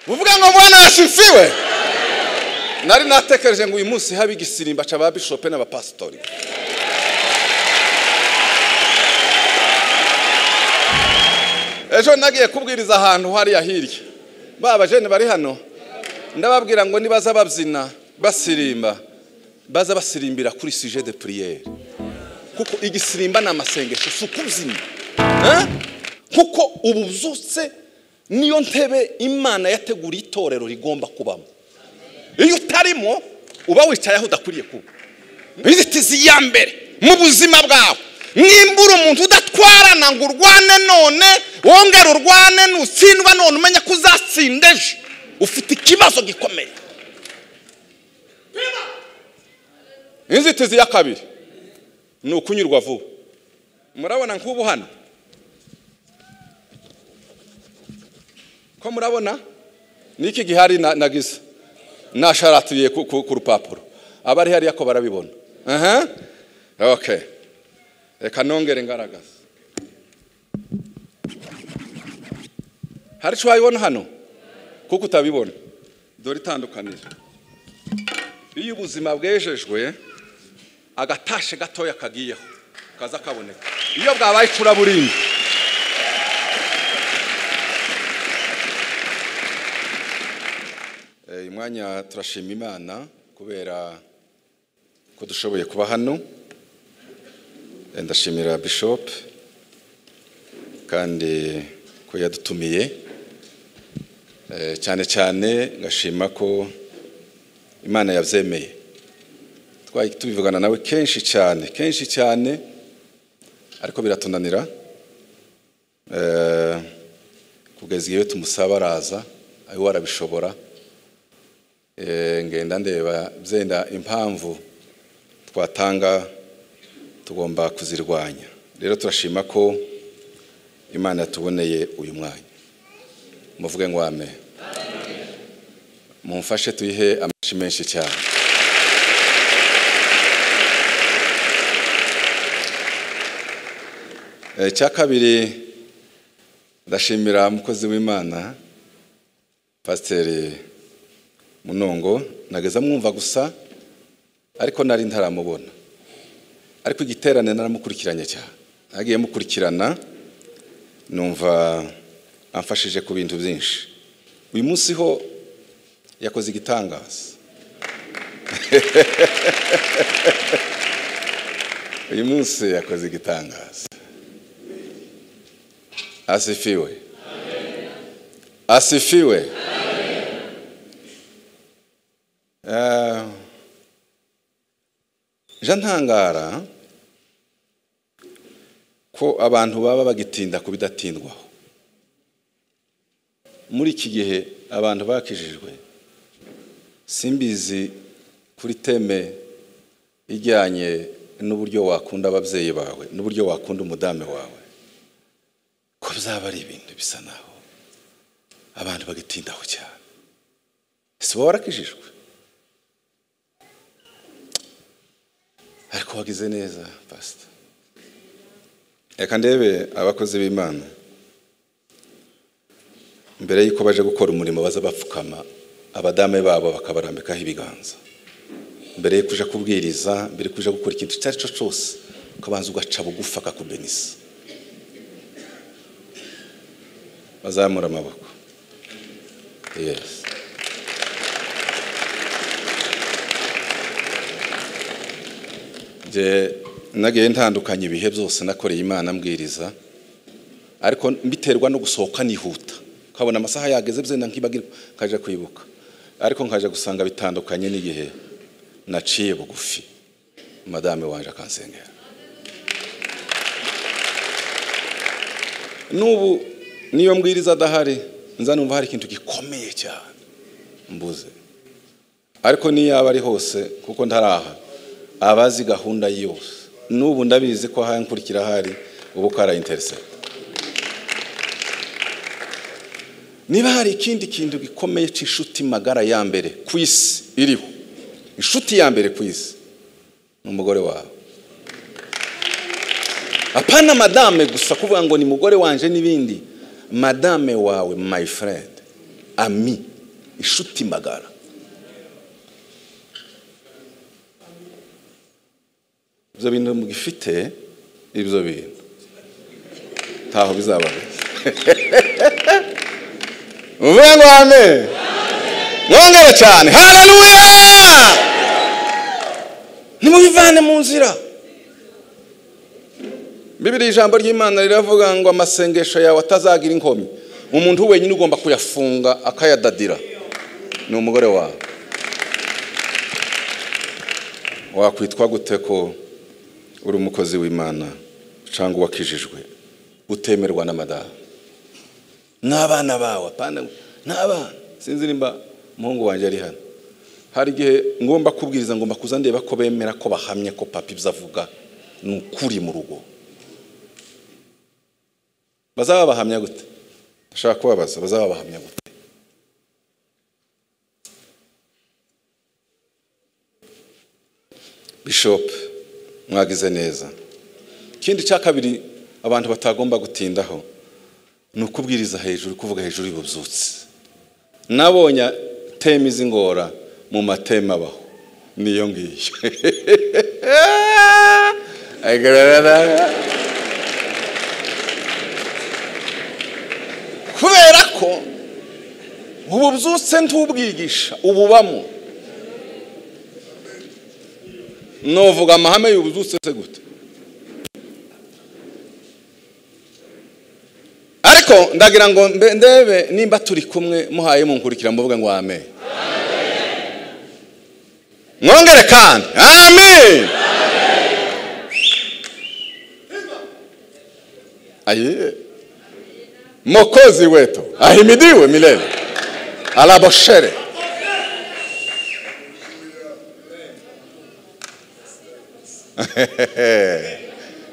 Uvuga ngo Bwana asifiwe. Nari natekereje ngo uyu munsi habe igisirimba ca ba bishop n'abapastori. Ejo nagiye kubwiriza ahantu hariya hirya. Baba jene bari hano. Ndababwira ngo nibaza babyina basirimba, baza basirimbira kuri sujet de prière. Kuko igisirimba na amasengesho si ukubyina. Kuko ububyutse niyo ntebe Imana yateguriye itorero rigomba kubamo. Iyo utarimo uba wicaye aho udakwiriye kuba. Inzitizi ya mbere mu buzima bwawe, nimbura umuntu udatwarana ngo urwane none, wongere urwane nutsindwa none umenye ko uzatsinda ejo, ufite ikibazo gikomeye. Inzitizi ya kabiri ni ukunyurwa vuba. Murabona nk'ubu hano ko murabona niki gihari nagize nasharatuye ku rupapuro, abari hariya ko barabibona. Okay, reka nongere ngaragaza. Hari cyo wayibona hano kuko utabibona. Dore itandukaniro. Iyo ubuzima bwejejwe agatashe gatoya kagiyeho kaza kaboneka. Iyo bwabaye icuraburindi, uyu mwanya turashima Imana kubera ko dushoboye kuba hano. Ndashimira Bishop kandi ko yadutumiye, cyane cyane ngashima ko Imana yavyemeye. Twari tubivugana nawe kenshi cyane kenshi cyane, ariko biratunanira. Kugeza igihe tumusaba araza, ayo arabishobora. Ngenda ndeba byenda impamvu twatanga tugomba kuzirwanya. Rero turashima ko Imana yatuboneye uyu mwanya. Muvuge ngo amen. Mumfashe tuyihe amashi menshi cyane. Icya kabiri, ndashimira umukozi w'Imana Pasiteri Munongo. Nageza mwumva gusa ariko nari ntaramubona, ariko igiterane naramukurikiranye cyane. Nagiye mukurikirana numva amfashije ku bintu byinshi. Uyu munsi ho yakoze igitangaza. Uyu munsi yakoze igitangaza. Asifiwe. Asifiwe. Jean ntangara ko abantu baba bagitinda kubidatindwaho. Muri iki gihe abantu bakijijwe, simbizi kuri teme ijyanye n'uburyo wakunda ababyeyi bawe n'uburyo wakunda umudame wawe, ko byaba ari ibintu bisa naho abantu bagitindaho cyane. Si wowe warakijijwe, ariko wagize neza pastor. Reka ndebe abakozi b'Imana mbere yuko baje gukora umurimo baza bapfukama, abadame babo bakabarambikaho ibiganza. Mbere yuko uja kubwiriza, mbere yuko uja gukora ikintu icyo ari cyo cyose, ukabanza ugaca bugufa akakubenisa. Bazamura amaboko. Yes. Je nagiye ntandukanye ibihe byose nakoreye Imana mbwiriza, ariko mbiterwa no gusohoka nihuta, kabona amasaha yageze byenda nkibagirwa kaje kwibuka, ariko nkaje gusanga bitandukanye n'igihe naciye bugufi madame wanje akansengera. Nubu niyo mbwiriza adahari nza numva hari ikintu gikomeye cyane mbuze, ariko niyo aba ari hose kuko ntaraha abazi gahunda yose. Nubu ndabizi ko haye nkurikira hari ubu kara intercept. Niba hari ikindi kintu gikomeye cy'inshuti magara ya mbere ku isi iriho, inshuti ya mbere ku isi ni umugore wawe. Apana madame gusa kuvuga ngo ni mugore wanje n'ibindi, madame wawe my friend, ami. Inshuti magara. Ibyo bintu mugifite, ibyo bintu ntaho bizaba. Muvuge ngo amen. Mwongere cyane. Haleluya! Nimubivane mu nzira. Bibiri ijambo ry'Imana riravuga ngo amasengesho yawe atazagira inkomyi. Umuntu wenyine ugomba kuyafunga akayadadira ni umugore wawe. Wakwitwa gute ko uri umukozi w'Imana cyangwa wakijijwe utemerwa na madamu n'abana bawe? Apana n'abana. Sinzi nimba umuhungu wanjye ari hano. Hari igihe ngomba kubwiriza, ngomba kuza ndeba ko bemera ko bahamye ko papa ibyo avuga ni ukuri mu rugo. Bazaba bahamya gute? Ndashaka kubabaza, bazaba bahamya gute? Bishop mwagize neza. Ikindi cya kabiri abantu batagomba gutindaho ni ukubwiriza hejuru, kuvuga hejuru y'ububyutse. Nabonye teme izingora mu matema abaho niyo ngiyo. Kubera ko ububyutse ntubwigisha ububamo. Novuga amahame y'ububyutse se gute? Ariko ndagira ngo ndebe nimba turi kumwe, muhaye munkurikira muvuga ngo amen. Mwongere kandi amen. Aye Mokozi wetu ahimidiwe milele. Alaboshere.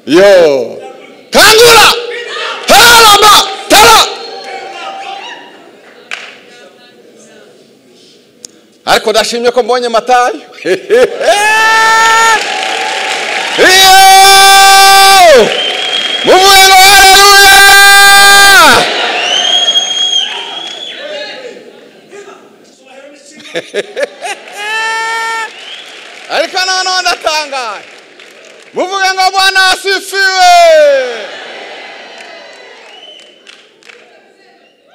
Yo kangura taraba tara. Ariko ndashimye ko mbonye Matayo. Yo muvuge ngo haleluya. Ariko noneho ndatangaye. Muvuge ngo Bwana asifiwe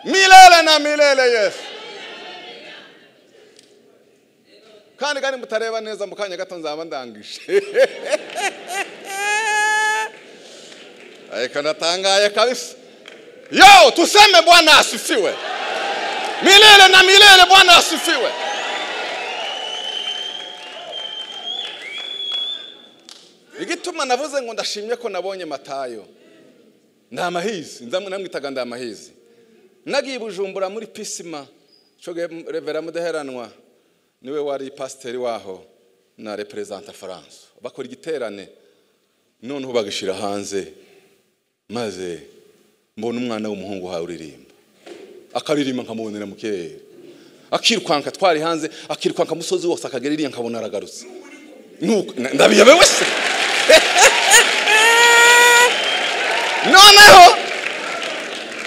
milele na milele Yesu. Kandi kandi mutareba neza mu kanya gato nzaba ndangije. Ariko ndatangaye kabisa. Yo, tuseme Bwana asifiwe milele na milele. Bwana asifiwe. Igituma navuze ngo ndashimye ko nabonye Matayo. Ndamahizi, ndamwitaga Ndamahizi. Nagiye Bujumbura muri Pisima, coge Revera Mudeheranwa niwe wari pasiteri waho na representa France. Bakora igiterane noneho bagishira hanze, maze mbona umwana w'umuhungu hawe uririmba. Akaririmba nkamubonera mu kirere. Akirukwanka twari hanze, akirukwanka musozi wose akagera iriya nkabona aragarutse. Nuko ndabiyobewe se. Noneho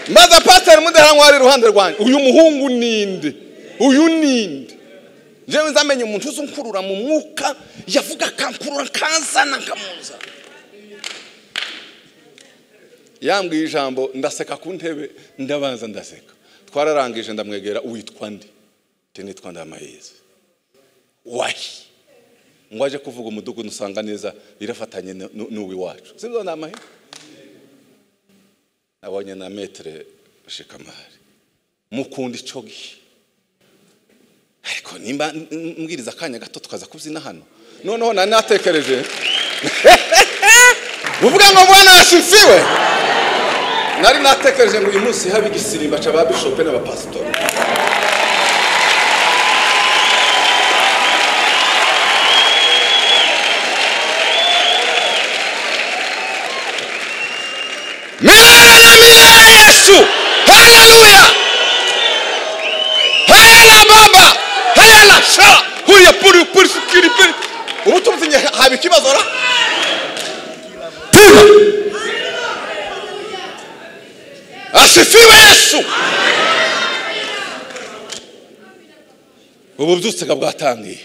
maze pasiteri Mudeheranwa ari iruhande rwanjye, uyu muhungu ninde? Uyu ninde? Jewe nzamenye umuntu uzunkurura mu mwuka, yavuga akankurura kanzana nkamuza. Yambwiye ijambo ndaseka ku ntebe, ndabanza ndaseka. Twararangije ndamwegera, witwa nde? Nti nitwa Ndamahizi. Wahi ngo aje kuvuga umudugudu usanga neza birafatanye n'uwi wacu. Sibyo Ndamahizi? Nabonye na metre Shikamari mukunda ico gihe. Ariko nimba mbwiriza akanya gato tukaza kubyina hano. Noneho nari natekereje uvuga ngo Bwana asifiwe. Nari natekereje ngo uyu munsi habe igisirimba c'aba bishop n'abapasitori. Milele na milele Yesu. Haleluya. Hela baba. Hela sha. Huya puri puri sikiri puri. Ubutumzi haba ikibazo ra? Piga. Asifiwe Yesu. Ububyutse bwatangiye.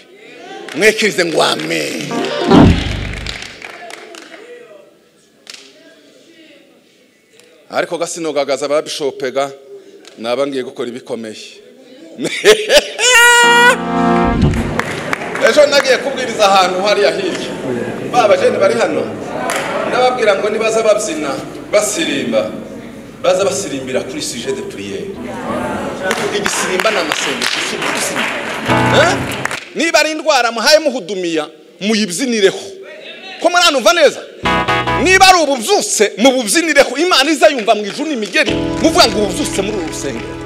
Mwekirize ngo amen. Ariko gasinogagaza ba bishopega nabangiye gukora ibikomeye. Ejo nagiye kubwiriza ahantu hariya hirya. Baba jene bari hano. Ndababwira ngo nibaza babyina basirimba, baza basirimbira kuri sujet de prière. Igisirimba na masengesho si gusirimba. Niba ari indwara muhaye muhudumiya muyibyinireho. Ko muranumva neza? Niba ari ububyutse mububyinireho, Imana izayumva mu ijuru n'imigeri muvuga ngo ububyutse muri uru rusengero.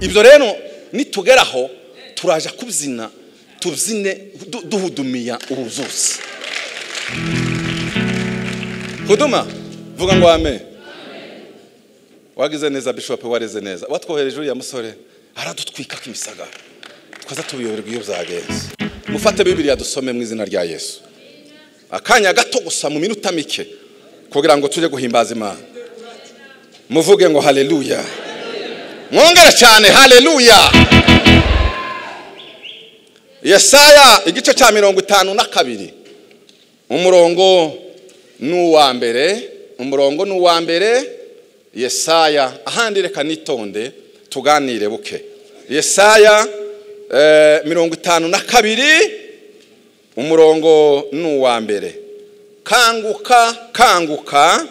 Ibyo rero nitugeraho turaja kubyina, tubyine duhudumiya ububyutse. Huduma vuga ngo amen. Wagize neza bishop, wareze neza. Watwohereje uriya musore aradutwika kimisagara. Twaza tubiyoberwa iyo byagenze. Mufate Bibiliya dusome mu izina rya Yesu. Akanya gato gusa mu minota mike kugira ngo tujye guhimbaza Imana. Muvuge ngo haleluya. Mwongere cyane haleluya. Yesaya igice cya 52 umurongo n'uwa mbere, umurongo n'uwa mbere. Yesaya, ahandi reka nitonde tuganire buke. Yesaya 52 umurongo n'uwa mbere. Kanguka, kanguka,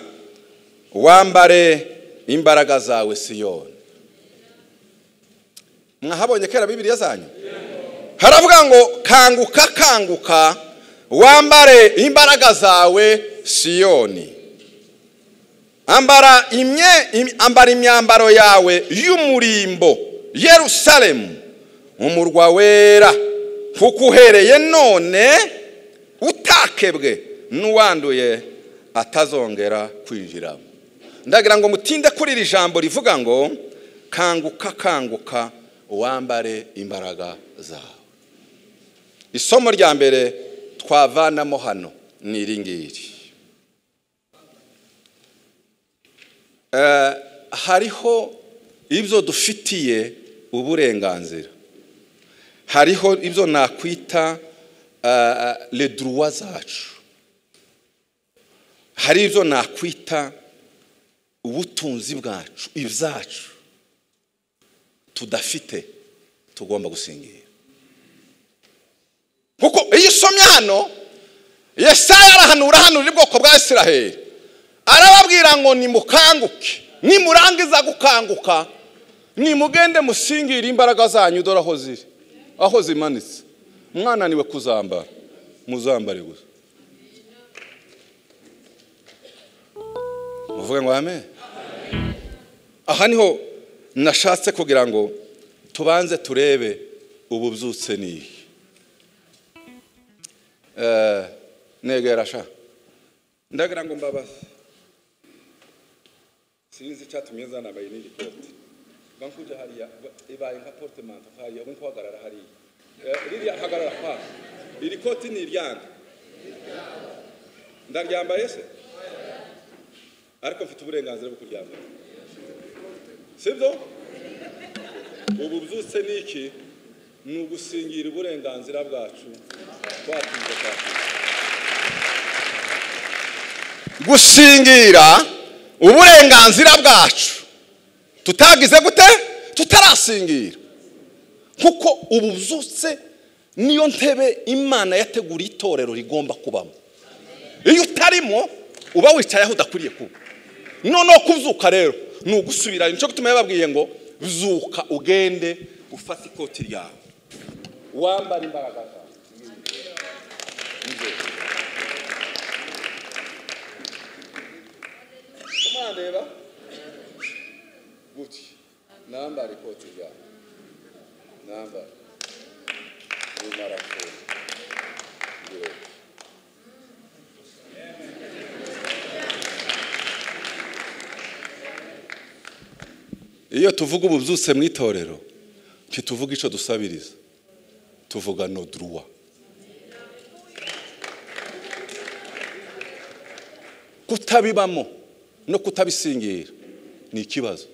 wambare imbaraga zawe Siyoni. Mwahabonye kera Bibiliya zanyu? Haravuga ngo kanguka, kanguka, wambare imbaraga zawe Siyoni. Ambara imyambaro yawe y'umurimbo Yerusalemu, umurwa wera, kuko uhereye none utakebwe n'uwanduye atazongera kwinjiramo. Ndagira ngo mutinde kuri iri jambo rivuga ngo kanguka, kanguka, wambare imbaraga zawe. Isomo rya mbere twavanamo hano ni iri ngiri. Hariho ibyo dufitiye uburenganzira, hariho ibyo nakwita les droits zacu, hari ibyo nakwita ubutunzi bwacu, ibyacu tudafite tugomba gusingira. Kuko iyo usomye hano Yesaya arahanura hanura ubwoko bwa Isiraheli, arababwira ngo nimukanguke, nimurangiza gukanguka nimugende musingire imbaraga zanyu, dore aho ziri, aho zimanitse. Mwananiwe kuzambara, muzambare gusa. Muvuge ngo amen. Aha niho nashatse kugira ngo tubanze turebe ububyutse ni. Negera sha. Ndagira ngo mbabaze. Sinzi icyatumye nzanabaye n'iri kote. Bankuja hariya ibaye nka portemanteau hariya ubu hagarara hariya. Ririya hagarara kwa. Iri koti ni iryande. Ndaryambaye se? Ariko mfite uburenganzira bwo kuryambara. Sibyo? Ubu byutse niki? Ni ugusingira uburenganzira bwacu twatunze kwacu. Gusingira uburenganzira bwacu tutagize gute? Tutarasingira. Kuko ubu byutse niyo ntebe Imana yateguriye itorero rigomba kubamo. Iyo utarimo uba wicaye aho udakwiriye kuba. Noneho kuzuka rero ni ugusubira. Nico gituma yababwiye ngo zuka ugende ufate ikoti ryawe, wambara imbaraga zawe. Kumandeba gutya, nambara ikoti ryawe, nambara nimara kuba. Iyo tuvuga ububyutse mu itorero ntituvuga ico dusabiriza, tuvuga no droit. Kutabibamo no kutabisingira ni ikibazo.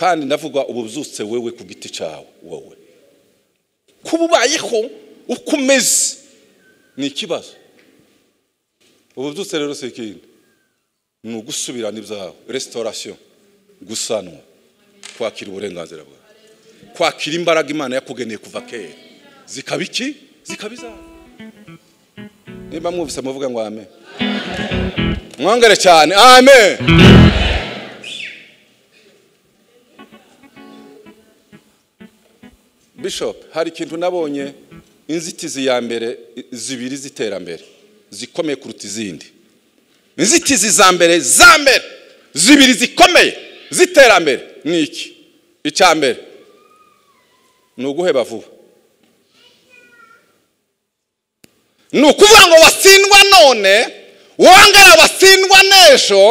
Kandi ndavuga ububyutse wewe ku giti cyawe, wowe kuba ubayeho uko umeze ni ikibazo. Ububyutse rero si ikindi, ni ugusubirana ibyawe, restauration, gusanwa, kwakira uburenganzira bwawe, kwakira imbaraga Imana yakugeneye kuva kera, zikaba iki? Zikaba izawe. Nimba mwumvise muvuga ngo amen. Mwongere cyane amen. Bishop, hari ikintu nabonye, inzitizi ya mbere zibiri z'iterambere zikomeye kuruta izindi. Inzitizi za mbere zibiri zikomeye z'iterambere ni iki? Icya mbere ni uguheba vuba. Ni ukuvuga ngo watsindwa none, wongera watsindwa n'ejo,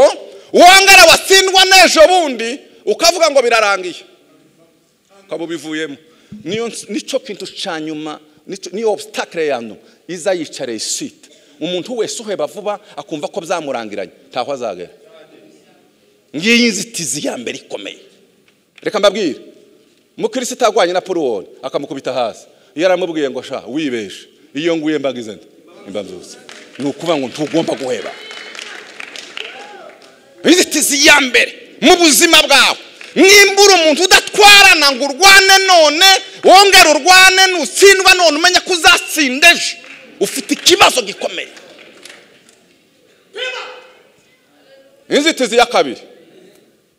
wongera watsindwa n'ejo bundi, ukavuga ngo birarangiye, ukaba ubivuyemo. Nico kintu cya nyuma, niyo obstacle ya nyuma iza yicareye site. Umuntu wese uheba vuba akumva ko byamurangiranye, ntaho azagera. Ngiyi inzitizi ya mbere ikomeye. Reka mbabwire, umukristo agwanye na Paul akamukubita hasi, yaramubwiye ngo sha wibeshe, iyo nguye mbagize nte imba mbyutse. Ni ukuvuga ngo ntugomba guheba. Inzitizi ya mbere mu buzima bwawe, nimbura umuntu udatwarana ngo urwane none, wongera urwane, nutsindwa none umenye ko uzatsinda ejo, ufite ikibazo gikomeye. Inzitizi ya kabiri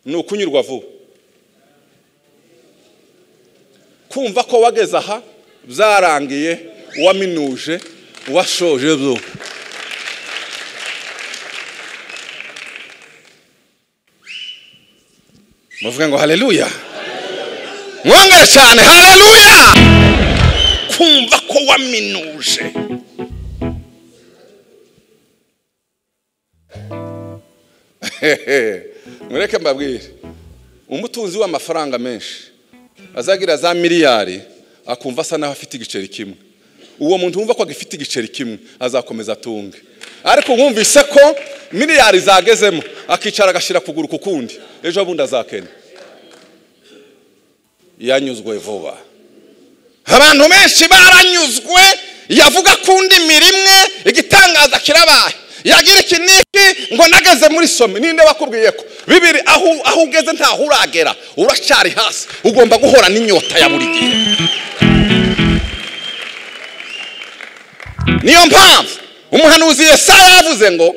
ni ukunyurwa vuba. Kumva ko wageze aha byarangiye, waminuje, washoje byo. Muvuge ngo haleluya. Mwongere cyane haleluya. Kumva ko waminuje. Mureke mbabwire, umutunzi w'amafaranga menshi azagira za miliyari akumva asa naho afite igiceri kimwe. Uwo muntu wumva ko agifite igiceri kimwe azakomeza atunge. Ariko wumvise ko miliyari zagezemo akicara agashira kuguru kukundi, ejo bundi azakena. Yanyuzwe vuba. Abantu benshi baranyuzwe, yavuga kundi mirimwe igitangaza kirabaye, yagira iki niki ngo nageze muri some. Ninde wakubwiye ko bibiri aho ugeze ntaho uragera, uracyari hasi, ugomba guhora n'inyota ya buri gihe. Niyo mpamvu umuhanuzi Yesaya yavuze ngo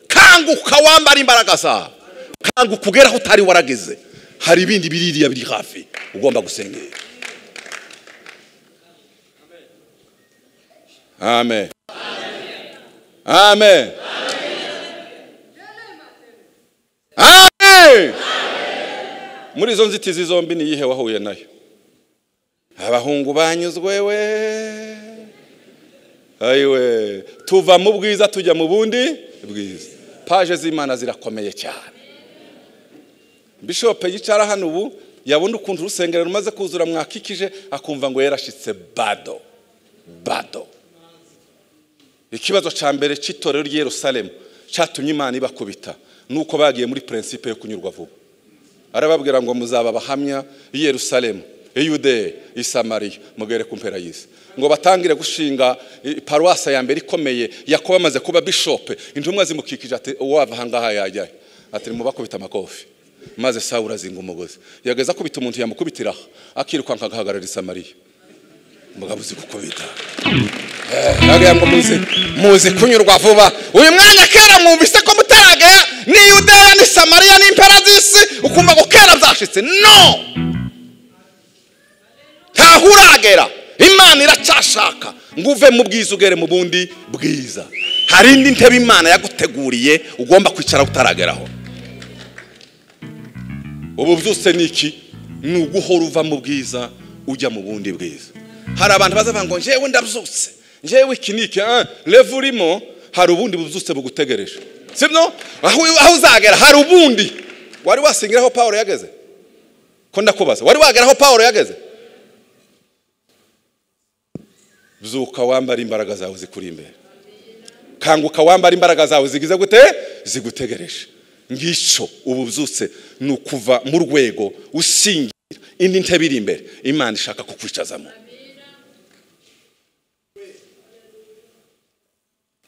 kanguka wambara imbaraga zawe, kanguka ugera aho utari warageze, hari ibindi biririya biri hafi ugomba gusengera. Amen. Amen. Amen. Muri izo nzitizi zombi ni iyihe wahuye nayo? Abahungu banyuzwe we. Ayiwe, tuva mu bwiza tujya mu bundi bwiza. Paje z'Imana zirakomeye cyane. Bishop yicara hano ubu yabona ukuntu urusengero rumaze kuzura mwakikije, akumva ngo yarashitse bado bado. Ikibazo ca mbere c'itorero ry'i Yerusalemu cyatumye Imana ibakubita nuko bagiye muri principe yo kunyurwa vuba. Arababwira ngo muzaba abahamya i Yerusalemu, i Yudeya, i Samariya, mugere ku mpera y'isi. Ngo batangire gushinga paruwasi ya mbere ikomeye. Yakobo amaze kuba bishop, intumwa zimukikije ati uwava aha ngaha yajyayo, ati mubakubita amakofi. Maze Sawuli azinga umugozi, yageza akubita umuntu yamukubitira akirukanka agahagarara i Samariya. Mugabo uzi gukubita, nagira ngo muzi kunyurwa vuba. Uyu mwanya kera mwumvise ko mutaragera ni Yudeya ni Samariya n'impera z'isi, ukumva ngo kera byashitse. No, ntaho uragera. Imana iracyashaka ngo uve mu bwiza ugere mu bundi bwiza. Hari indi ntebe Imana yaguteguriye ugomba kwicara utarageraho. Ubu byose ni iki? Ni uguhora uva mu bwiza ujya mu bundi bwiza. Hari abantu bazavuga ngo njyewe ndabyutse, njyewe iki niki, level urimo hari ubundi bubyutse bugutegereje, sibyo? Aho uzagera hari ubundi. Wari wasingiraho Paulo yageze? Ko ndakubaza, wari wagera aho Paulo yageze? Byuka wambara imbaraga zawe zikuri imbere, kanguka wambara imbaraga zawe zigize gute? Zigutegereje. Ngico ubu byutse Ni ukuva mu rwego usingira indi ntebe iri imbere Imana ishaka kukwicazamo.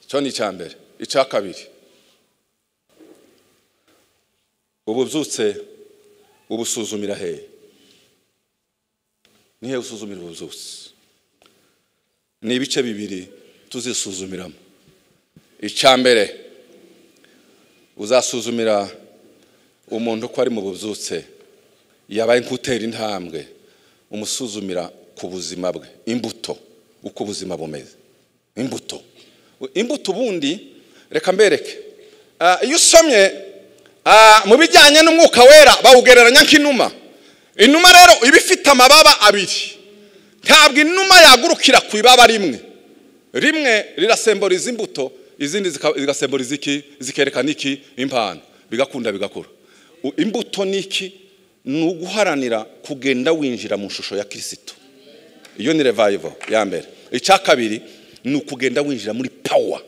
Icyo ni icya mbere. Icya kabiri, ububyutse ubusuzumira hehe? Ni hehe usuzumira ububyutse? Ni ibice bibiri tuzisuzumiramo. Icya mbere, uzasuzumira umuntu ko ari mu bubyutse yabaye nk'utera intambwe, umusuzumira ku buzima bwe, imbuto, uko ubuzima bumeze. Imbuto, imbuto ubundi reka mbereke. Iyo usomye mu bijyanye n'umwuka wera bawugereranya nk'inuma. Inuma rero iba ifite amababa abiri. Ntabwo inuma yagurukira ku ibaba rimwe. Rimwe rirasemboriza imbuto, izindi zigasemboriza iki, zikerekana iki, impano, bigakunda bigakura. Imbuto niki? Ni uguharanira kugenda winjira mu shusho ya Kristo. Iyo ni revival ya mbere. Icya kabiri ni ukugenda winjira muri power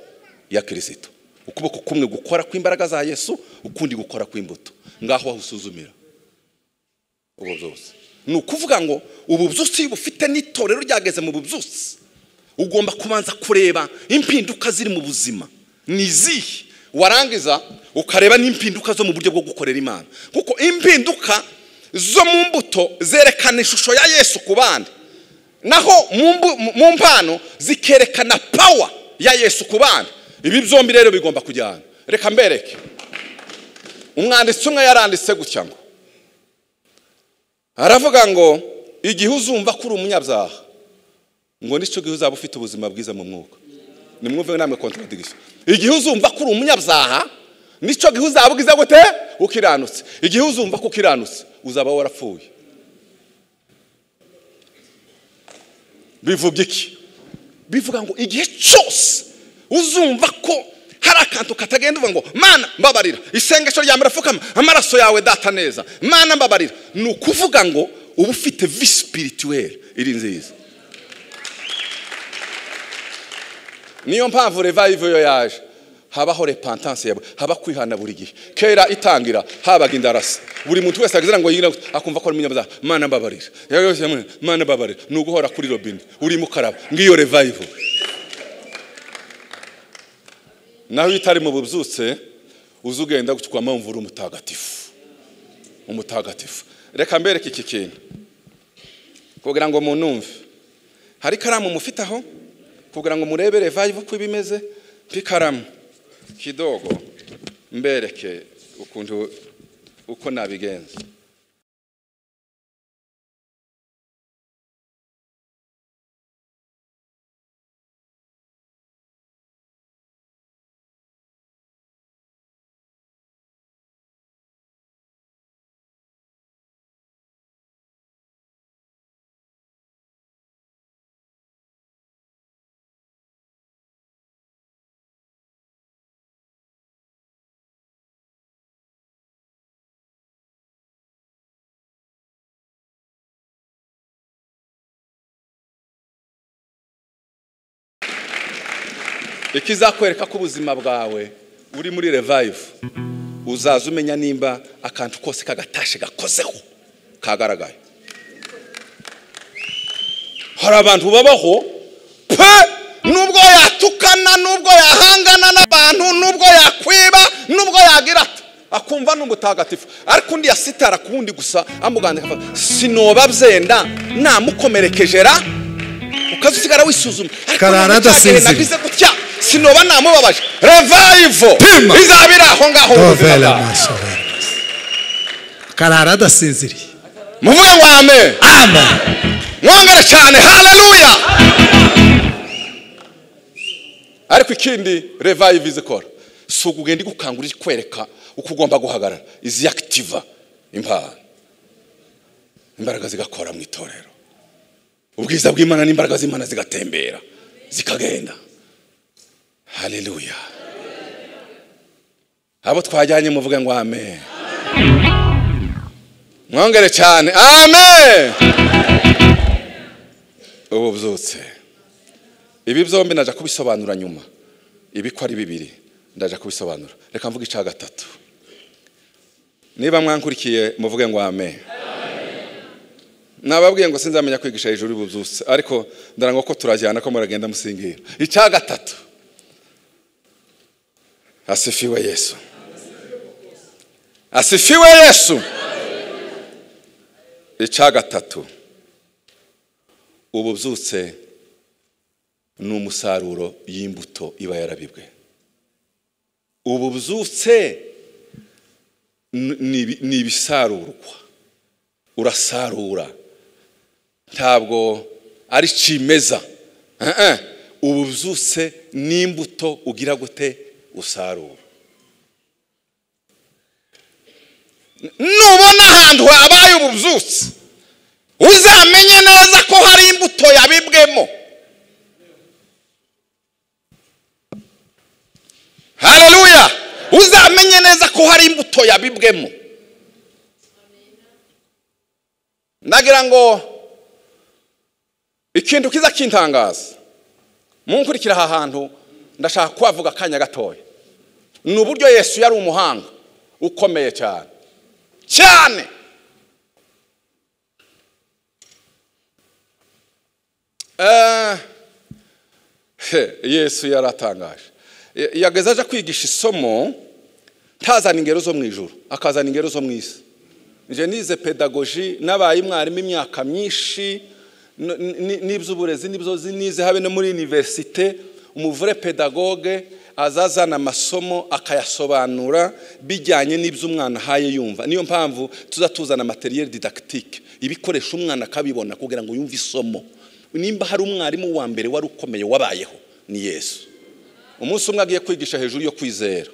ya Kristo. Ukuboko kumwe gukora kw'imbaraga za Yesu, ukundi gukora kw'imbuto. Ngaho ahusuzumira ububyutse. Ni ukuvuga ngo ububyutse bufite n'itorero ryageze mu bubyutse, ugomba kubanza kureba impinduka ziri mu buzima ni izihe, warangiza ukareba n'impinduka zo mu buryo bwo gukorera Imana. Kuko impinduka zo mu mbuto zerekana ishusho ya Yesu ku bandi, naho mu mpano zikerekana power ya Yesu ku bandi. Ibi byombi rero bigomba kujyana. Reka mbereke. Umwanditsi umwe yaranditse gutya ngo, aravuga ngo igihe uzumva ko uri umunyabyaha, ngo nicyo gihe uzaba ufite ubuzima bwiza mu mwuka. Nimwumve namwe contradiction. Igihe uzumva ko uri umunyabyaha, nicyo gihe uzaba ugize gute? Ukiranutse. Igihe uzumva ko ukiranutse, uzaba warapfuye. Bivuga iki? Bivuga ngo igihe cyose uzumva ko hari akantu katagenda, uvuga ngo Mana mbabarira, isengesho rya mbere fukama, amaraso yawe data neza, Mana mbabarira, ni ukuvuga ngo uba ufite vie spirituelle iri nziza. Niyo mpamvu revival yo yaje habaho repentance yabo, haba kwihana buri gihe. Kera itangira habaga indarasa, buri muntu wese agira ngo yigira akumva ko ari umunyabyaha, Mana mbabarira, Mana mbabarira, ni uguhora kuri robine uri mukaraba. Ngiyo revival. Naho itari mu bubyutse uzugenda gutwama umvura umutagatifu, umutagatifu. Reka mbereke iki kintu kugira ngo munumve. Hari karamu mufite aho kugira ngo murebe revival uko ibimeze. Pikaramu kidogo mbereke ukuntu uko nabigenza. Ikizakwereka ko ubuzima bwawe uri muri revive, uzaza umenya nimba akantu kose kagatashe gakozeho kagaragaye. Hari abantu babaho pe, nubwo yatukana, nubwo yahangana n'abantu, nubwo yakwiba, nubwo yagira akumva n'umutagatifu, ariko undi yasitara kuwundi gusa amugandika, sinoba byenda namukomerekejera, ukazusigara wisuzuma karara adasinzira gutya, sinoba namubabaje. Revival izabira aho ngaho. Karara adasinziriye. Muvuge ngo amen. Amen. Mwongere cyane haleluya. Ariko ikindi revival izikora si ukugenda igukangura ikwereka uko ugomba guhagarara, izi activa impano, imbaraga zigakora mu itorero, ubwiza bw'Imana n'imbaraga z'Imana zigatembera zikagenda. Haleluya. Abo twajyanye muvuge ngo amen. Mwongere cyane amen. Ubu byutse ibi byombi ndaje kubisobanura nyuma, ibi ko ari bibiri ndaje kubisobanura. Reka mvuge icya gatatu. Niba mwankurikiye muvuge ngo amen. Nababwiye ngo sinzamenya kwigisha hejuru y'ububyutse, ariko ndarangwa ko turajyana ko muragenda musingira. Icya gatatu, asifiwe Yesu, asifiwe Yesu. Icya gatatu, ububyutse ni umusaruro y'imbuto iba yarabibwe. Ububyutse ni ibisarurwa, urasarura, ntabwo ari cimeza. Ububyutse n'imbuto ugira gute usarura. Nubona ahantu habaye ububyutse, uzamenye neza ko hari imbuto yabibwemo. Haleluya! Uzamenye neza ko hari imbuto yabibwemo. Nagira ngo ikintu kiza kintangaza, munkurikira aha hantu, ndashaka kubavuga akanya gatoya. Ni uburyo Yesu yari umuhanga ukomeye cyane cyane. Yesu yaratangaje. Yageze aje kwigisha isomo, ntazana ingero zo mu ijuru, akazana ingero zo mu isi. Nje nize pedagogy, nabaye mwarimu imyaka myinshi, n'iby'uburezi n'ibyo nize habe no muri universite. Umuvure pedagogue azazana amasomo akayasobanura bijyanye n'ibyo umwana ahaye yumva. Niyo mpamvu tuzatuzana materiel didactique, ibikoresho umwana akabibona kugira ngo yumve isomo. Nimba hari umwarimu wa mbere wari ukomeye wabayeho ni Yesu. Umunsi umwe agiye kwigisha hejuru yo kwizera,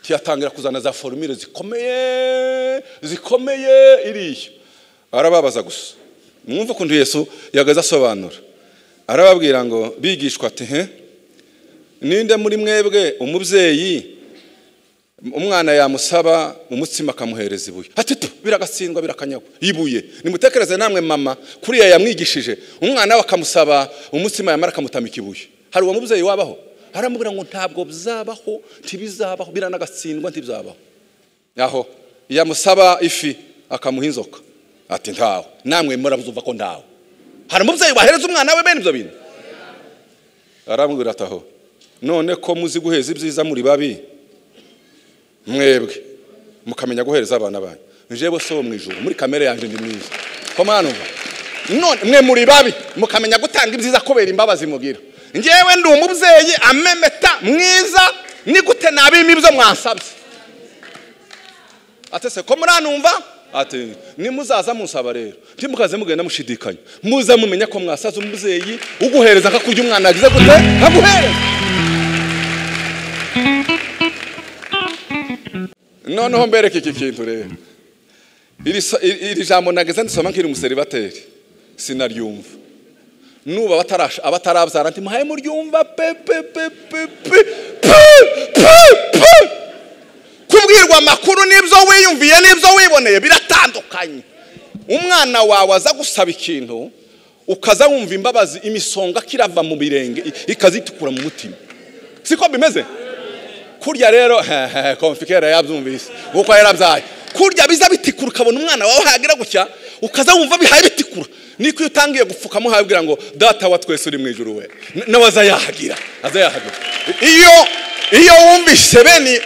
tiyatangira kuzana za formule zikomeye zikomeye iriya, arababaza gusa. Mwumva ukuntu Yesu yagaze asobanura, arababwira ngo bigishwa ati he, ninde muri mwebwe umubyeyi umwana yamusaba umutsima akamuhereza ibuye? Ati tu biragatsindwa birakanyagwa ibuye. Nimutekereze namwe mama kuriya yamwigishije, umwana we akamusaba umutsima yamara akamutamika ibuye. Hari uwo mubyeyi wabaho? Aramubwira ngo ntabwo bizabaho, ntibizabaho, biranagatsindwa ntibizabaho. Aho yamusaba ifi akamuha inzoka, ati ntawe. Namwe murabyumva ko ntawe. Hari umubyeyi wahereza umwana we bene ibyo bintu? Aramubwira ati aho none ko muzi guheza ibyiza muri babi mwebwe mukamenya guhereza abana banyu, njewe so mu ijuru muri kamere yanje ndi mwiza. Ko mwanumva none mwe muri babi mukamenya gutanga ibyiza kubera imbabazi mugira, njewe ndi umubyeyi amemeta mwiza, ni gute nabima ibyo mwansabye? Atese ko muranumva? Ati nimuzaza munsaba rero ntimukaze mugenda mushidikanya, muza mumenya ko mwasaza umubyeyi uguhereza akakurya umwana agize gute aguhereza. Noneho mbereke iki kintu rero, iri jambo nageze ndisoma nkiri umuseribateri sinaryumva. Nuba abatarabyara nti muhaye muryumva pe pe pe pe pe pe pe. Kubwirwa amakuru n'ibyo wiyumviye n'ibyo wiboneye biratandukanye. Umwana wawe aza gusaba ikintu ukaza wumva imbabazi, imisonga kirava mu birenge ikazitukura mu mutima. Siko bimeze? Kurya rero konfikera yabyumvise kuko yarabyaye. Kurya biza bitikura, ukabona umwana wawe hagira gutya ukaza wumva bihaye bitikura. Niko utangiye gupfukamo habwira ngo data wa twese uri mu ijuru we, nawe azayahagira, azayahagira. Iyo wumvise bene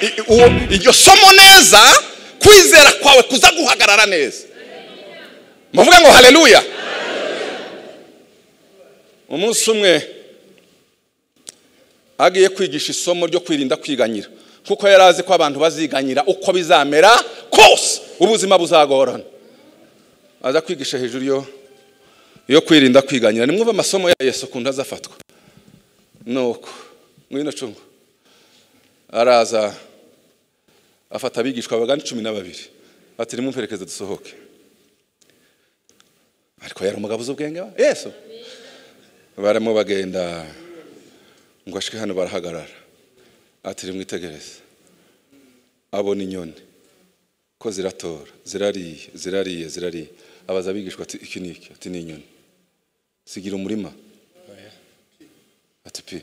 iryo somo neza, kwizera kwawe kuza guhagarara neza. Muvuga ngo haleluya. Umunsi umwe agiye kwigisha isomo ryo kwirinda kwiganyira, kuko yarazi ko abantu baziganyira uko bizamera kose ubuzima buzagorana. Aza kwigisha hejuru yo kwirinda kwiganyira. Nimwumva amasomo ya Yesu ukuntu azafatwa. Nuko mwino cungu araza afata abigishwa bagana 12 ati nimumperekeze dusohoke. Ariko yari umugabo uzubwenge wa Yesu. Barimo bagenda ngo ashike hano barahagarara, ati rimwitegereze. Abona inyoni ko ziratora, zirariye zirariye zirariye. Abaza abigishwa ati iki ni iki? Ati ni inyoni. Sigira umurima? Ati pi.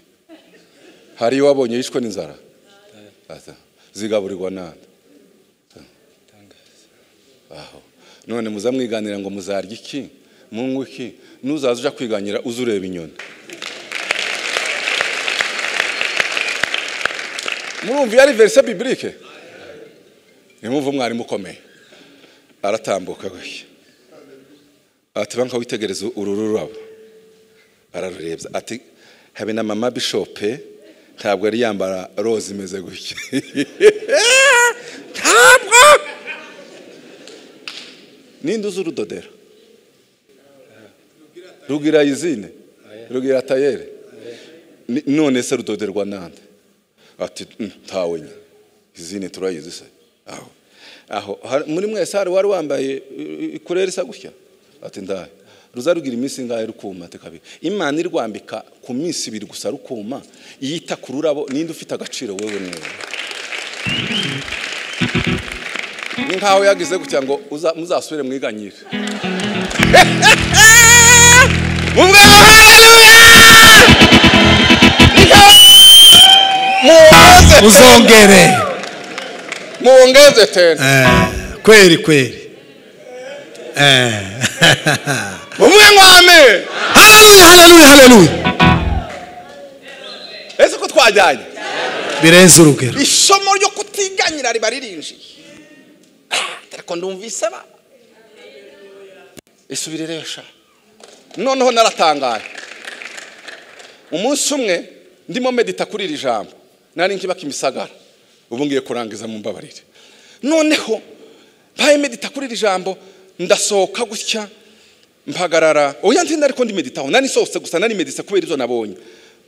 Hari wabonye yishwe n'inzara? Ati zigaburirwa nande? Aho none muzamwiganira ngo muzarya iki, munywe iki, nuzaza uja kwiganyira uzureba inyoni. Murumva yari verse biblique. Nimumva umwarimu ukomeye aratambuka gutya, ati banka witegereza uru rurabo, ararurebye ati habe na mama bishop ntabwo yari yambara rose imeze gutya. Ntabwo ninde uzi urudodera? Rugira izine, rugira tayere. None se rudoderwa nande? Ati ntawe nye izine turayizi se. Aho aho muri mwese hari wari wambaye ikurere isa gutya? Ati ndaye. Ruzarugira iminsi ngahe rukuma? Ati kabiri. Imana irwambika ku minsi ibiri gusa rukuma, yita ku rurabo. Ninde ufite agaciro? Wewe niwe. Ni nkaho yagize gutya ngo muzasubire mwiganyire. Mumwe haleluya. Uzongere, muongeze tena. Kweli kweli. Mumwe ngwame. Haleluya, haleluya, haleluya. Ese ko twajyanye birenze urugero. Isomo ryo kutiganyira riba ririnjiye. Ariko ndumvise ba isubireresha. Noneho naratangaye. Umunsi umwe ndimo medita kuri iri jambo, nari nkibaka imisagara, ubu ngiye kurangiza mu mbabarire. Noneho mpaye medita kuri iri jambo, ndasohoka gutya mpagarara. Oya ntinda ariko ndi meditaho, nari sohotse gusa, nari medita kubera ibyo nabonye.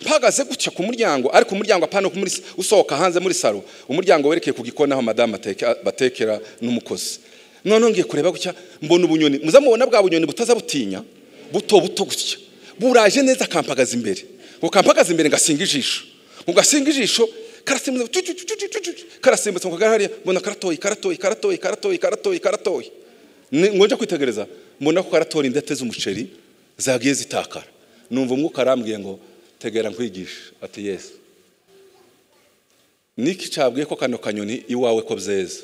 Mpagaze gutya ku muryango, ariko umuryango apana muri usohoka hanze muri salo, umuryango werekeye ku gikoni aho madame batekera n'umukozi. Noneho ngiye kureba gutya mbona ubunyoni. Muzamubona bwa bunyoni butaza butinya, buto buto gutya, buraje neza kampagaza imbere. Ngo kampagaza imbere ngasinga ijisho, ngo gasinga ijisho karasimbutse, karasimbutse ngo hariya mbona karatoyi karatoyi karatoyi karatoyi karatoyi karatoyi. Ngo nje kwitegereza mbona ko karatora indete z'umuceri zagiye zitakara. Numva umwuka arambwiye ngo tegera nkwigisha. Ati Yesu, niki cabwiye ko kano kanyoni iwawe ko byeze?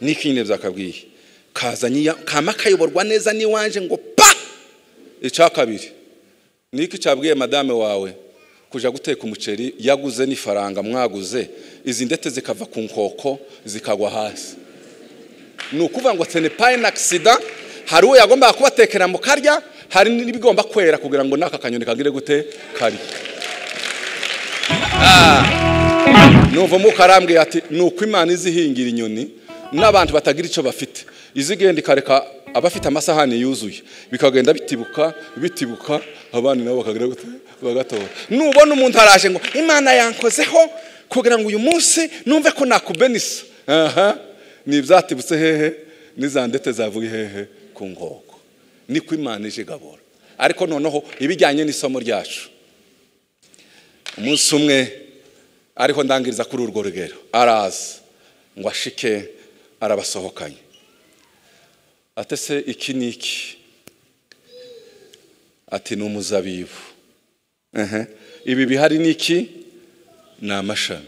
Niki nyine byakabwiye kazanye kama kayoborwa neza niwanje ngo pa. Icya kabiri, niki cabwiye madame wawe kuja guteka umuceri yaguze n'ifaranga mwaguze, izi ndete zikava ku nkoko zikagwa hasi? Ni ukuvuga ngo ce n'est pas un accident. Hari uwo yagomba kubatekera mu karya, hari n'ibigomba kwera kugira ngo naka kanyoni kagire gute kari. Numva mukarambwiye ati nuko Imana izihingira inyoni n'abantu batagira ico bafite, izigenda ikareka abafite amasahani yuzuye bikagenda bitibuka bitibuka, abandi nabo bakagira gute bagatora. Nubona umuntu araje ngo Imana yankozeho kugira ngo uyu munsi numve ko nakubenisa, aha ni byatibutse hehe nizandete zavuye hehe ku nkoko. Niko Imana ije gabora. Ariko noneho ibijyanye n'isomo ryacu, umunsi umwe ariho ndangiriza kuri urwo rugero, araza ngo ashike arabasohokanye. Atese iki niki? Ati ni umuzabibu. Ibi bihari niki? Ni amashami.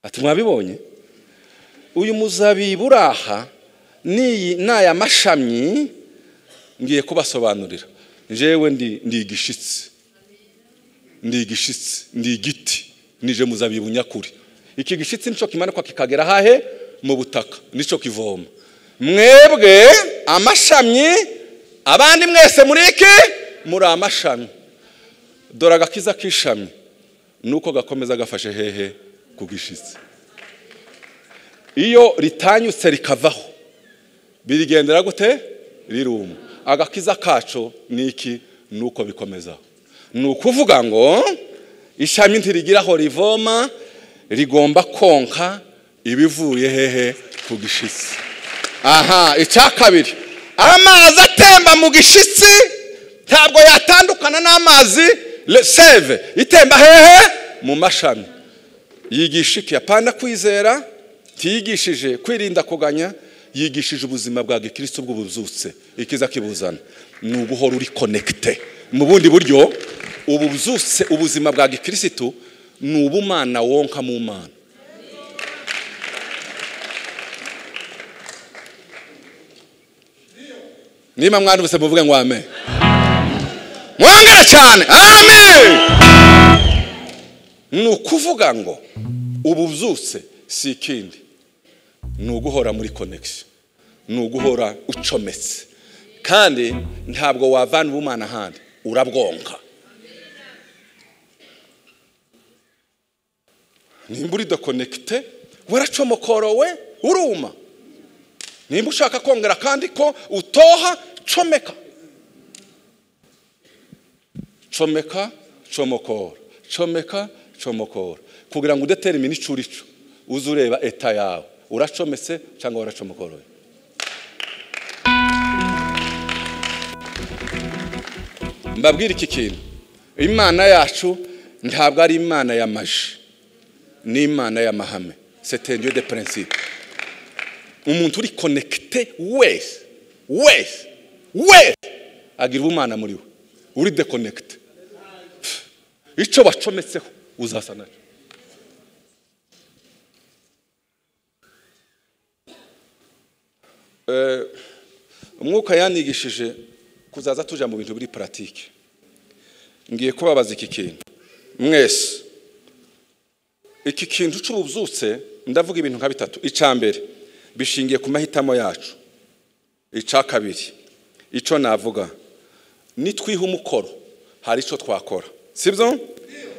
Ati mwabibonye? Uyu muzabibu uraha niyi naya mashami ngiye kubasobanurira. Jewe ndi igishitsi, ndi igishitsi, ndi igiti, nije muzabibu nyakuri. Iki gishitsi nico kimanuka kikagera hahe mu butaka, nico kivoma. Mwebwe amashami, abandi mwese muri iki muri amashami. Dore agakiza k'ishami nuko gakomeza gafashe hehe ku gishitsi. Iyo ritanyutse rikavaho birigendera gute? Riruma. Agakiza kaco niki? Nuko bikomeza. Nukuvuga ngo ishami ntirigiraho rivoma, rigomba konka ibivuye hehe ku gishitsi. Aha, icya kabiri, amazi atemba mu gishitsi ntabwo yatandukana n'amazi seve itemba hehe mu mashami. Yigisha iki? Apana kwizera, tiyigishije kwirinda kuganya, yigishije ubuzima bwa gikristo bw'ubuzutse. Ikiza kibuzana ni uguhora uri connecté. Mu bundi buryo ubuzutse ubuzima bwa gikristo Ni ubumana wonka mu Mana. Niba mwarumvise muvuge ngo amen. Mwongere cyane amen. Ni ukuvuga ngo ububyutse si ikindi, ni uguhora muri connection, ni uguhora ucometse. Kandi ntabwo wavana ubumana ahandi, urabwonka. Nimba uri déconnecté waracomokorowe uruma. Nimba ushaka kongera kandi ko utoha, comeka. Comeka, comokora. Comeka, comokora. Kugira ngo udetermine ico urico, uzureba eta yawe. Uracometse cyangwa waracomokoroye. Mbabwira iki kintu. Imana yacu ntabwo ari Imana y'amaji. Ni Imana y'amahame. C'est un Dieu de principe. Umuntu uri connecté wese wese wese agira ubumana muri we. Uri déconnecté, icyo bacometseho uzasa nacyo. Umwuka yanigishije kuzaza tuja mu bintu biri pratique. Ngiye kubabaza iki kintu mwese. Iki kintu cy'ububyutse ndavuga ibintu nka bitatu. Icya mbere bishingiye ku mahitamo yacu. Icya kabiri icyo navuga nitwiha umukoro hari icyo twakora, sibyo?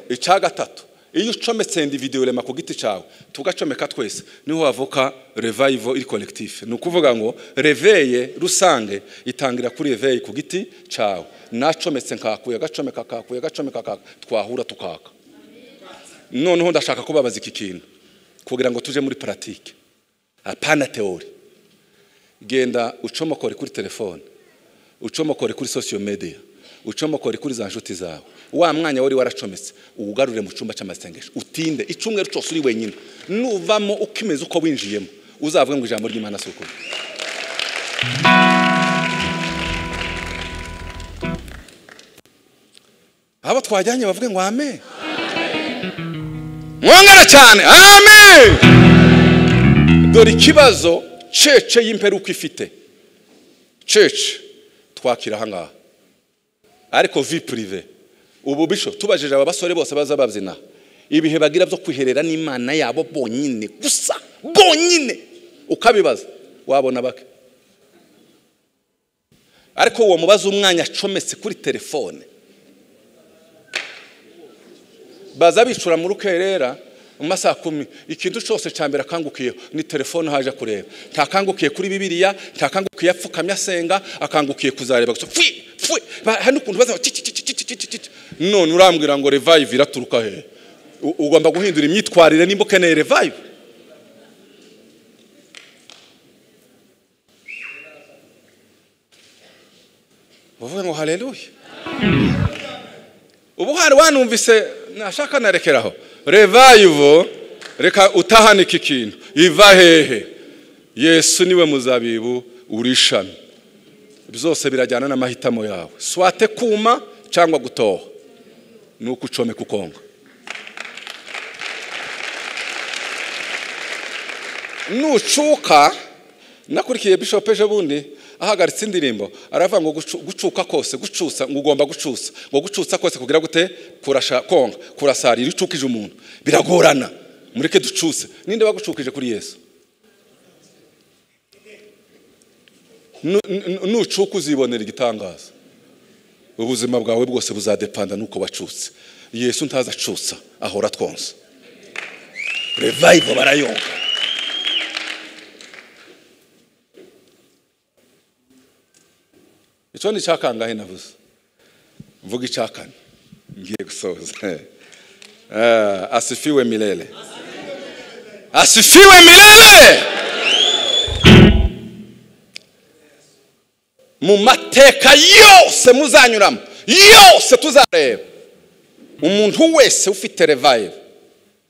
Icya gatatu, iyo ucometse individuellement ku giti cyawe tugacomeka twese, niho havuka revival iri collectif. Ni ukuvuga ngo réveil rusange itangira kuri réveil ku giti cyawe. Nacometse nkakuye, agacomeka kakuye, agacomeka kaka, twahura tukaka. Noneho ndashaka kubabaza iki kintu kugira ngo tuje muri pratique, apana théorie. Genda ucomokore kuri telefone, ucomokore kuri social media, ucomokore kuri za nshuti zawe. Wa mwanya wari waracometse uwugarure mu cyumba cy'amasengesho, utinde icyumweru cyose uri wenyine. Nuvamo ukimeze uko winjiyemo, uzavuga ngo ijambo ry'Imana si ukuri. Abo twajyanye bavuge ngo amen. Mwongere cyane amen. Dore ikibazo cece y'imperuka ifite. Cece twakira ahangaha, ariko vie privée. Ubu bisho tubajije aba basore bose baza babyina, ibihe bagira byo kwiherera n'Imana yabo bonyine gusa bonyine, ukabibaza wabona bake. Ariko uwo mubaza umwanya acometse kuri telefone, baza bicura mu rukerera mu masaha 10, ikintu cyose cyambere akangukiye ni telefone haje kureba. Ntakangukiye kuri Bibiliya, ntakangukiye apfukamye asenga, akangukiye kuzareba gusa. Fwi fwi hano ukuntu baza ci ci ci ci ci ci. None urambwira ngo revive iraturuka he? Ugomba guhindura imyitwarire nimba ukeneye revive. Bavuga ngo haleluya. Ubu hari wanumvise nashaka narekeraho. Revive, reka utahane iki kintu iva hehe? Yesu niwe muzabibu urishami. Byose birajyana n'amahitamo yawe, swate kuma cyangwa gutoha. Nuko ucomeka ukonga. Nucuka, nakurikiye Bishop ejo bundi ahagaritse indirimbo aravuga ngo gucuka kose, gucusa ngo ugomba gucusa, ngo gucusa kose kugira gute? Kurasha konga, kurasarira icukije umuntu biragorana. Mureke ducuse. Ninde bagucukije kuri Yesu? Nucuka uzibonera igitangaza. Ubuzima bwawe bwose buzadepanda nuko wacutse. Yesu ntaza acutsa, ahora twonsa. Revival barayonka. Icyo ni cyakangahe navuze? Mvuga icyakane. Ngiye gusoza. Asifiwe milele. Asifiwe milele. Mu mateka yose muzanyuramo, yose tuzareba, umuntu wese ufite revive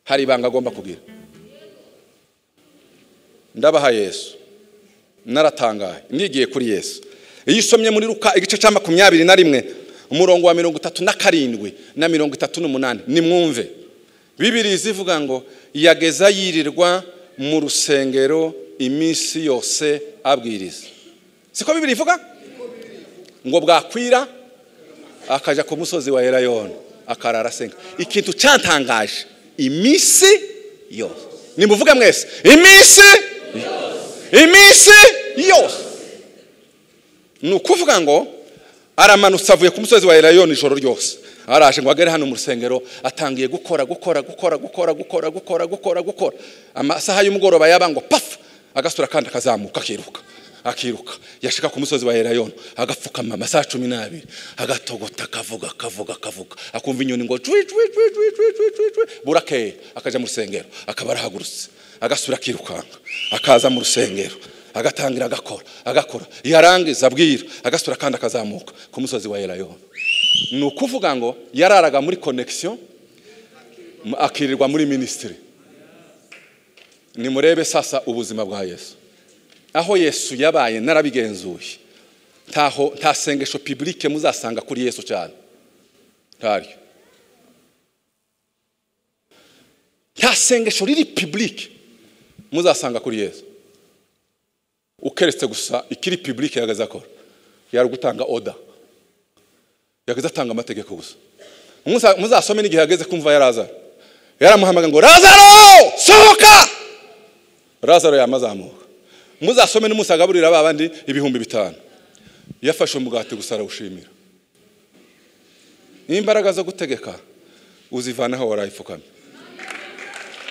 hari ibanga agomba kugira. Ndabaha Yesu, naratangaye nigiye kuri Yesu. Iyo usomye muri Luka igice cya 21 umurongo wa 37 na 38, nimwumve. Bibiri zivuga ngo yageza yirirwa mu rusengero iminsi yose abwiriza. Siko Bibiri ivuga? Ngo bwakwira akaja ku musozi wa Elayono akarara asenga. Ikintu cyantangaje, iminsi yose. Nimuvuge mwese, iminsi yose. Iminsi yose. Ni ukuvuga ngo aramanutse avuye ku musozi wa Elayono ijoro ryose. Araje ngo agere hano mu rusengero, atangiye gukora gukora gukora gukora gukora gukora gukora gukora. Amasaha y'umugoroba yaba ngo paf, agasura kandi akazamuka akiruka. Akiruka yashika ku musozi wa Elayono agapfukama amasaha 12, agatogota akavuga akavuga akavuga, akumva inyoni ngo cwi cwi cwi cwi cwi cwi cwi, burakeye akaja mu rusengero, akaba arahagurutse agasura akirukanga akaza mu rusengero, agatangira agakora agakora, yarangiza abwira agasura kandi akazamuka ku musozi wa Elayono. Ni ukuvuga ngo yararaga muri connection, akirirwa muri ministry. Nimurebe sasa ubuzima bwa Yesu. Aho Yesu yabaye narabigenzuye, ntaho nta sengesho publique muzasanga kuri Yesu cyane. Ntaryo. Nta sengesho riri publique muzasanga kuri Yesu. Ukeretse gusa ikiri publique yagaza akora, yari gutanga order, yagaza atanga amategeko gusa. Muzasome n'igihe yageze kumva ya Lazaro, yaramuhamagaye ngo Lazaro sohoka. Lazaro yamazamuka. Muzasome n'umusagaburira babandi 5000. Yafashe umugati gusa arawushimira. Imbaraga zo gutegeka uzivanaho warayipfukamye.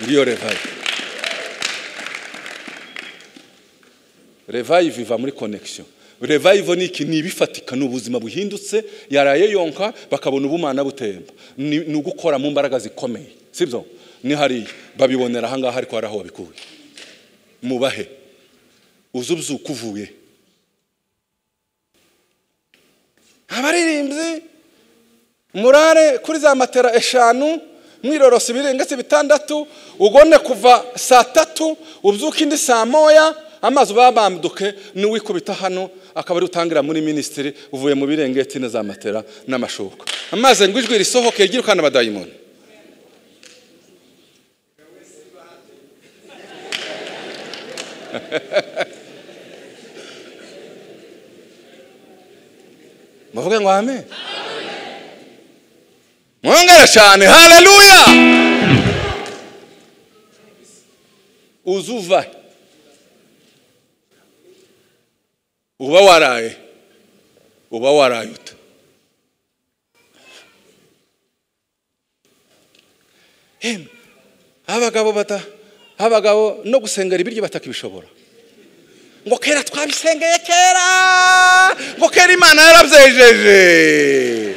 Ngiyo revive. Revive iva muri connection. Revive ni iki? Ni ibifatika, ni ubuzima buhindutse, yaraye yonka bakabona ubumana butemba. Ni ugukora mu mbaraga zikomeye. Sibyo? Ni hari babibonera ahangaha, ariko haraho babikuye. Mubahe uzubyuka uvuye. Abaririmbyi murare kuri za matera 5, mwirorosa ibirengetse 6, ugone kuva saa 3 ubyuka indi saa 1, amazi babamduke n'uwikubita hano akaba ari utangira muri ministry uvuye mu birengetse na za matera n'amashuka. Amazi ngo ijwi risohoke ryirukana abadayimoni. Muvuge ngo amen. Mwongere cyane haleluya. Uzuva uba waraye, uba warayuta. Abagabo bata, abagabo no gusengera ibiryo batakibishobora. Ngo kera twabisengeye kera, ngo kera Imana yarabyejeje.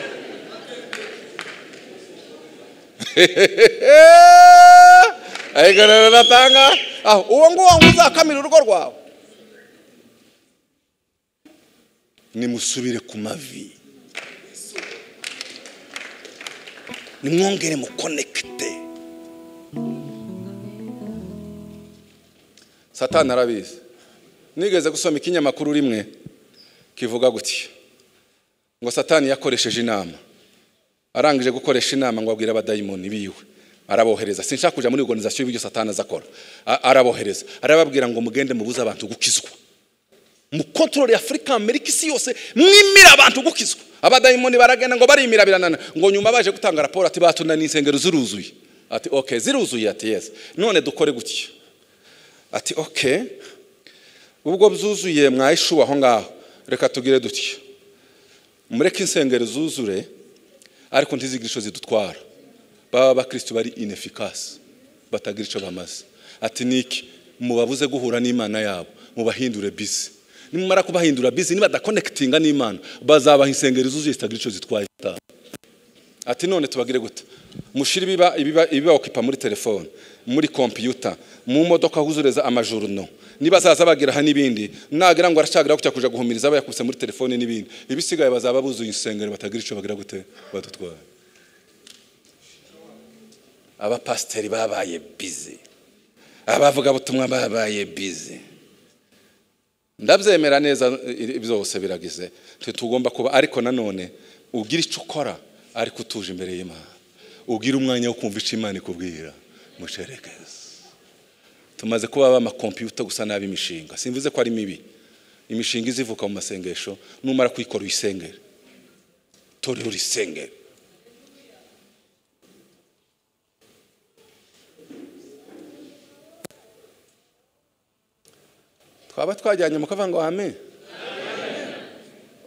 Ayigarara natanga aho uwo nguwo uzakamira urugo rwawe. Nimusubire ku mavi, nimwongere mu connecte. Satani arabizi. Nigeze gusoma ikinyamakuru rimwe kivuga gutya ngo Satani yakoresheje inama, arangije gukoresha inama ngo abwira abadayimoni biwe, arabohereza. Sinshaka kuja muri organisation y'ibyo Satani azakora. Arabohereza, arababwira ngo mugende mubuze abantu gukizwa, mu control ya Afrika, Amerika, isi yose, mwimira abantu gukizwa. Abadayimoni baragenda ngo barimira biranana, ngo nyuma baje gutanga raporo ati batunaniye insengero ziruzuye. Ati okay, ziruzuye, ati yes, none dukore gutya. Ati okay, ubwo bzuzuye mwayishuwa aho ngaho, reka tugire dutya, mureke insengero zuzure ariko ntizigira ico zidutwara, baba abakristo bari inefficace, batagira ico bamaze. Ati niki mubabuze guhura n'Imana yabo, mubahindure busy. Nimumara kubahindura busy, niba badaconnectinga n'Imana, bazabaha insengero zuzuye zitagira ico zitwaye. Ati none tubagire gute? Mushire ibiba ibiba okipa muri telefone, muri computer, mu modoka huzureza amajurno. Niba zaza bagira ha nibindi, nagira ngo aracagira kucya kuja guhumiriza abayakubise muri telefone nibindi. Ibisigaye bazaba buzuye insengero batagira ico bagira gute badutwara. Abapasteri babaye busy, abavuga butumwa babaye busy. Ndabyemera neza byose biragize, tugomba kuba, ariko nanone ugira ico ukora ariko utuje imbere y'Imana. Ugira umwanya wo kumva icyo Imana ikubwira mucerekeze. Tumaze kuba abamakompiyuta gusa nabi imishinga. Simvuze ko ari mibi. Imishinga izivuka mu masengesho, numara kuyikora uyisengere. Torero urisengere. Twaba twajyanye mukavuga ngo amen.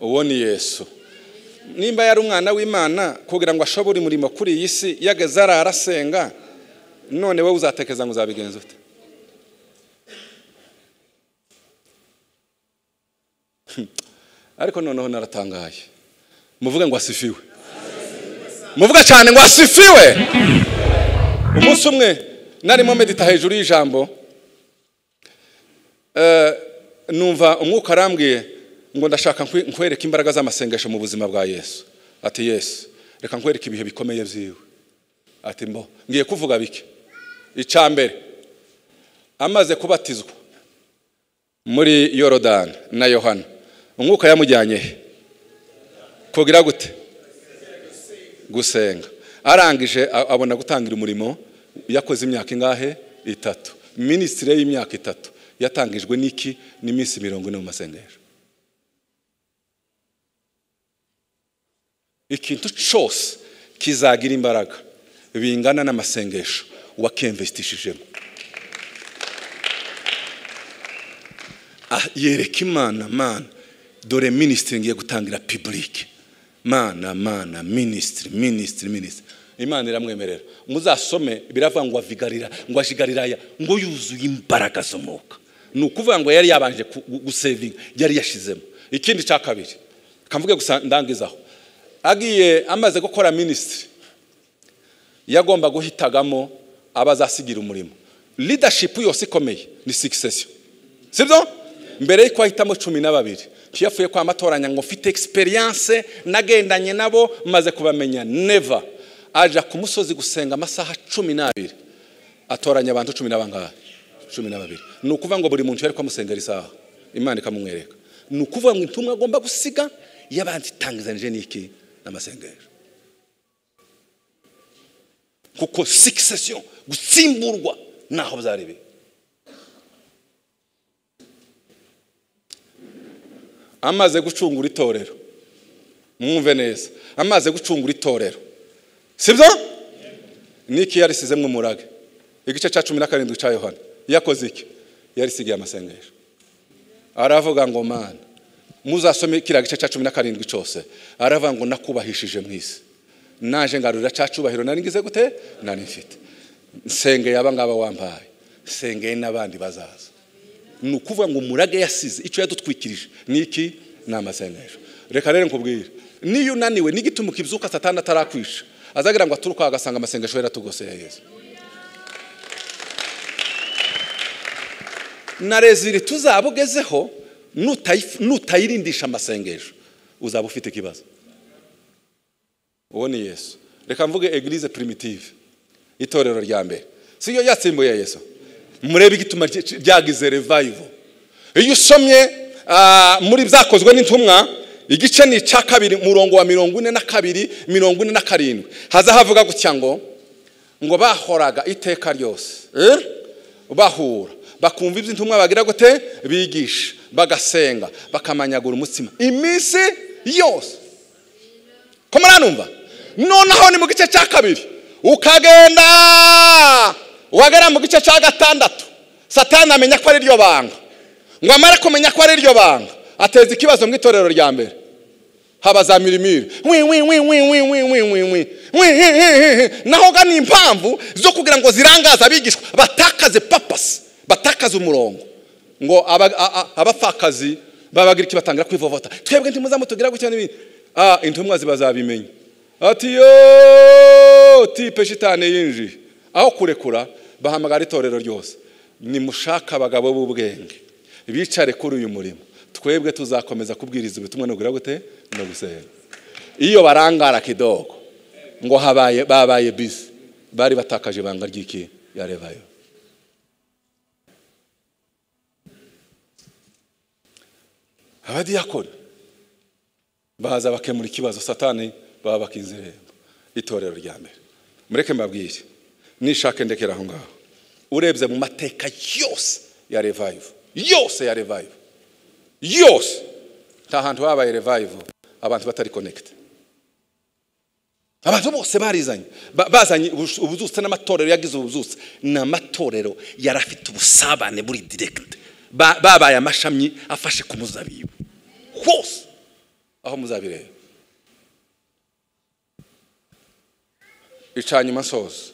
Uwo ni Yesu. Nimba yari umwana w'Imana kugira ngo ashobore umurimo kuri iyi si yageze arasenga, none wowe uzatekeza ngo uzabigenza ute? Ariko noneho naratangaye. Muvuge ngo asifiwe. Muvuge cyane ngo asifiwe. Umunsi umwe narimo medita hejuru y'ijambo, numva umwuka arambwiye ngo ndashaka nkwereka imbaraga z'amasengesho mu buzima bwa Yesu. Ati Yesu, reka nkwereke ibihe bikomeye byiwe. Ati mbo ngiye kuvuga bike. Icya mbere, amaze kubatizwa muri Yorodani na Yohana, umwuka yamujyanye he? Kugira gute? Gusenga. Arangije abona gutangira umurimo. Yakoze imyaka ingahe? 3. Ministry y'imyaka 3 yatangijwe n'iki? N'iminsi 40 mu masengesho. Ikintu cyose kizagira imbaraga bingana n'amasengesho wakemvestishijemo. Yereka Imana, Mana dore ministry ngiye gutangira public. Mana mana ministry ministry ministry. Imana iramwemerera. Muzasome biravuga ngo avigarira, ngo ashigariraya, ngo yuzuye imbaraga z'umwuka. Ni ukuvuga ngo yari yabanje gusevinga, yari yashizemo. Ikindi cya kabiri, kamvuge gusa ndangizaho. Agiye amaze gukora ministry, yagomba guhitagamo abazasigira umurimo. Leadership yose ikomeye ni succession. Sibyo? Mbere yuko ahitamo 12, ntiyafuye kwa amatoranya ngo mfite experience nagendanye nabo maze kubamenya. Never. Aja ku musozi gusenga amasaha 12, atoranya abantu 10 na bangahe? 12. Ni ukuvuga ngo buri muntu yari kwamusengera isaha, Imana ikamumwereka. Ni ukuvuga ngo intumwa agomba gusiga yabanze itangizanije n'iki? N'amasengesho. Kuko succession, gutsimburwa naho byarebe. Amaze gucungura itorero, mwumve neza, amaze gucungura itorero, sibyo? Niki yarisizemwe umurage? Igice cya 17 cya Yohana yakoze iki? Yarisigiye amasengesho. Aravuga ngo Mana, muzasome kiriya gice cya 17 cyose, aravuga ngo nakubahishije mu isi, naje ngarurira cya cyubahiro nari ngize gute? Nari mfite. Nsengeye aba ngaba wampaye, nsengeye n'abandi bazaza. Ni ukuvuga ngo umurage yasize, icyo yadutwikirije niki? Ni amasengesho. Reka rero nkubwire, niyo unaniwe n'igituma ukibyuka Satani atarakwisha, azagira ngo aturuka agasanga amasengesho yaratugoseye Yesu. Na rezili tuzabugezeho nutayirindisha amasengesho uzaba ufite ikibazo. Uwo ni Yesu. Reka mvuge eglise primitive, itorero rya mbere, siyo yatsimbuye Yesu. Murebe igituma ryagize revival. Iyo usomye muri byakozwe n'intumwa igice ni cya 2 murongo wa 42 47, haza havuga gutya ngo bahoraga iteka ryose bahura bakumva ibyo intumwa bagira gute? Bigisha, bagasenga, bakamanyagura umutsima iminsi yose. Ko muranumva? Noneho ni mu gice cya 2 ukagenda wagera mu gice cya 6, Satani amenya ko ari ryo banga. Ngo amara kumenya ko ari ryo banga, ateza ikibazo mu itorero rya mbere. Haba za mirimiri, wi wi wi wi wi wi wi wi wi wi. Naho ga ni impamvu zo kugira ngo zirangaza abigishwa batakaze purpose, batakaze umurongo. Ngo abapfakazi babagira iki? Batangira kwivovota, twebwe ntimuzamutugira gutya n'ibindi. Intumwa zibazabimenya. Ati yo tipe shitani yinjiye. Aho kurekura bahamagara itorero ryose, nimushaka abagabo b'ubwenge bicare kuri uyu murimo, twebwe tuzakomeza kubwiriza ubutumwa no gute no gusenga. Iyo barangara kidogo ngo habaye babaye busy, bari batakaje ibanga ry'iki? Ya revival. Abadiyakoni baza bakemura ikibazo Satani baba bakinze irembo. Itorero rya mbere Mureke mbabwire, nishake ndekera aho ngaho. Urebye mu mateka yose ya revival, yose ya revival, yose, nta hantu habaye revival abantu batari connect. Abantu bose barizanye, bazanye ubuzutse n'amatorero yagize ubuzutse, n'amatorero yarafite ubusabane buri direct. Babaye amashami afashe ku muzabibu hose aho muzabireba. Icanyuma soza,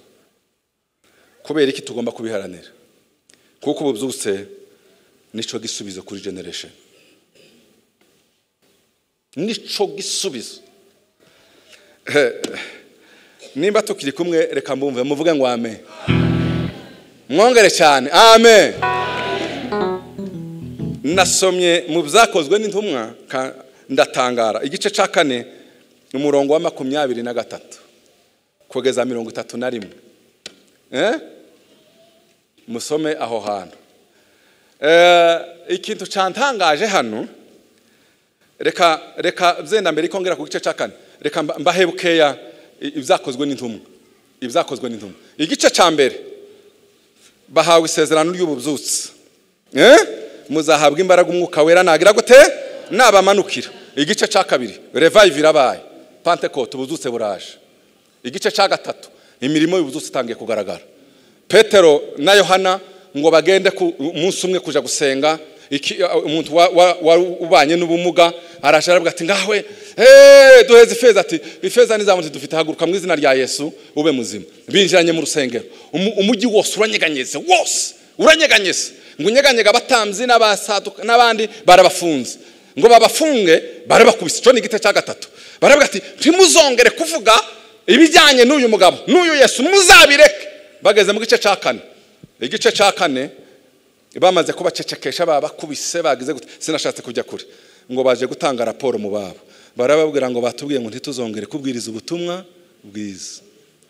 kubera iki tugomba kubiharanira? Kuko ububyutse nico gisubizo kuri generation, nico gisubizo. Nimba tukiri kumwe reka mbumve muvuge ngo amen. Mwongere cyane amen. Nasomye mu byakozwe n'intumwa ndatangara, igice ca 4 umurongo wa 23 kugeza 31. Musome aho hantu. Ikintu cantangaje hano, reka byenda mbere ikongera ku gice ca 4, reka mbahe bukeya ibyakozwe n'intumwa. Ibyakozwe n'intumwa igice ca mbere, bahawe isezerano ry'ububyutse. Muzahabwa imbaraga umwuka wera nagira gute nabamanukira. Igice ca 2 revive irabaye, Pentecote ububyutse buraje. Igice ca 3 imirimo y'ububyutse itangiye kugaragara. Petero na Yohana ngo bagende ku munsi umwe kuja gusenga, umuntu ubanye n'ubumuga araje aravuga ati ngawe duheze ifeza, ati ifeza nizamuntu dufite, haguruka mu izina rya Yesu ube muzima. Binjiranye mu rusengero, umujyi wose uranyeganyeze, wose uranyeganyeze. Ngo unyeganyega abatambyi n'abasaduka n'abandi barabafunze, ngo babafunge barabakubise. Ico ni igice ca 3. Baravuga ati ntimuzongere kuvuga ibijyanye n'uyu mugabo n'uyu Yesu, muzabireke. Bageze mu gice ca 4, igice ca 4 bamaze kubacecekesha, babakubise bagize gute, sinashatse kujya kure. Ngo baje gutanga raporo mu babo, barababwira ngo batubwiye ngo ntituzongere kubwiriza ubutumwa bwiza,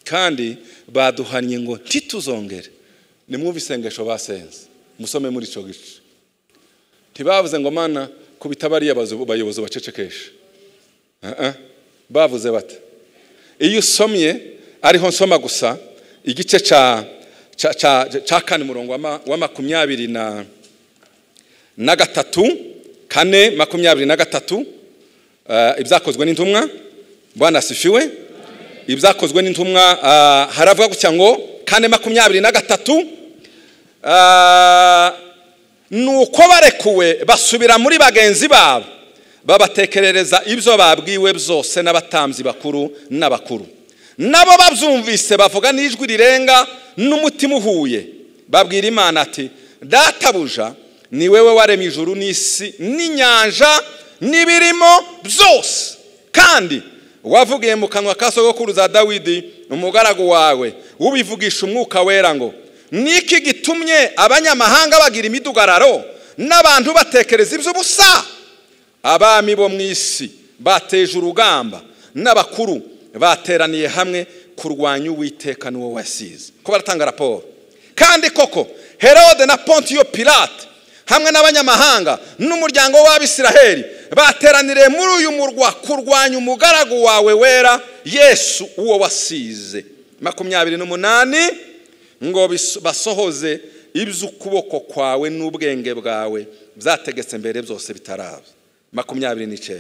kandi baduhannye ngo ntituzongere. Nimwumve isengesho basenze, musome muri ico gice. Ntibavuze ngo mana kubita bariya bayobozi bacecekesha, bavuze bate. Iyo usomye, ariho nsoma gusa igice ca 4 umurongo wa 23, 4 23, ibyakozwe n'intumwa. Bwana asifiwe. Ibyakozwe n'intumwa haravuga gutya ngo 4 23, nuko barekuwe basubira muri bagenzi babo, babatekerereza ibyo babwiwe byose n'abatambyi bakuru n'abakuru. Nabo babyumvise bavuga n'ijwi rirenga n'umutima uhuye, babwira Imana ati databuja ni wewe waremye ijuru n'isi n'inyanja n'ibirimo byose, kandi wavugiye mu kanwa ka sogokuruza Dawidi umugaragu wawe, ubivugisha umwuka wera ngo niki gitumye abanyamahanga bagira imidugararo n'abantu batekereza iby'ubusa? Abami bo mu isi bateje urugamba, n'abakuru bateraniye hamwe kurwanya Uwiteka n'uwo wasize. Ko baratanga raporo. Kandi koko Herode na Pontiyo Pilate hamwe n'abanyamahanga n'umuryango w'Abisiraheli bateraniriye muri uyu murwa kurwanya umugaragu wawe wera Yesu uwo wasize. 28 ngo basohoze iby'ukuboko kwawe n'ubwenge bwawe byategetse mbere byose bitaraba. 29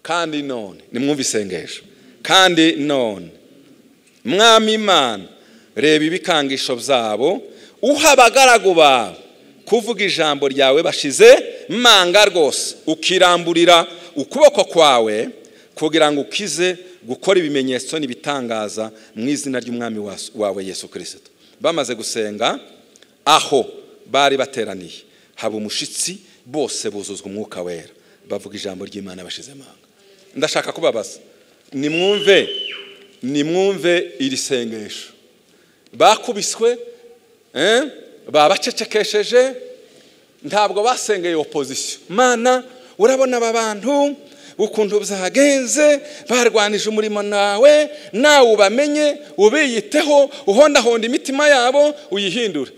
kandi none nimwumve isengesho. Kandi none Mwami Imana, reba ibikangisho byabo uha abagaragu bawe kuvuga ijambo ryawe bashize manga rwose, ukiramburira ukuboko kwawe kugira ngo ukize gukora ibimenyetso n'ibitangaza mu izina ry'Umwami wawe Yesu Kristo. Bamaze gusenga aho bari bateraniye haba umushitsi, bose buzuzwa umwuka wera, bavuga ijambo ry'Imana bashize manga. Ndashaka kubabaza, nimwumve iri sengesho. Bakubiswe, babacecekesheje, ntabwo basengeye opposition. Mana urabona aba bantu ukuntu byagenze, barwanije umurimo nawe, nawe ubamenye, ubiyiteho, uhondahonda imitima yabo uyihindure.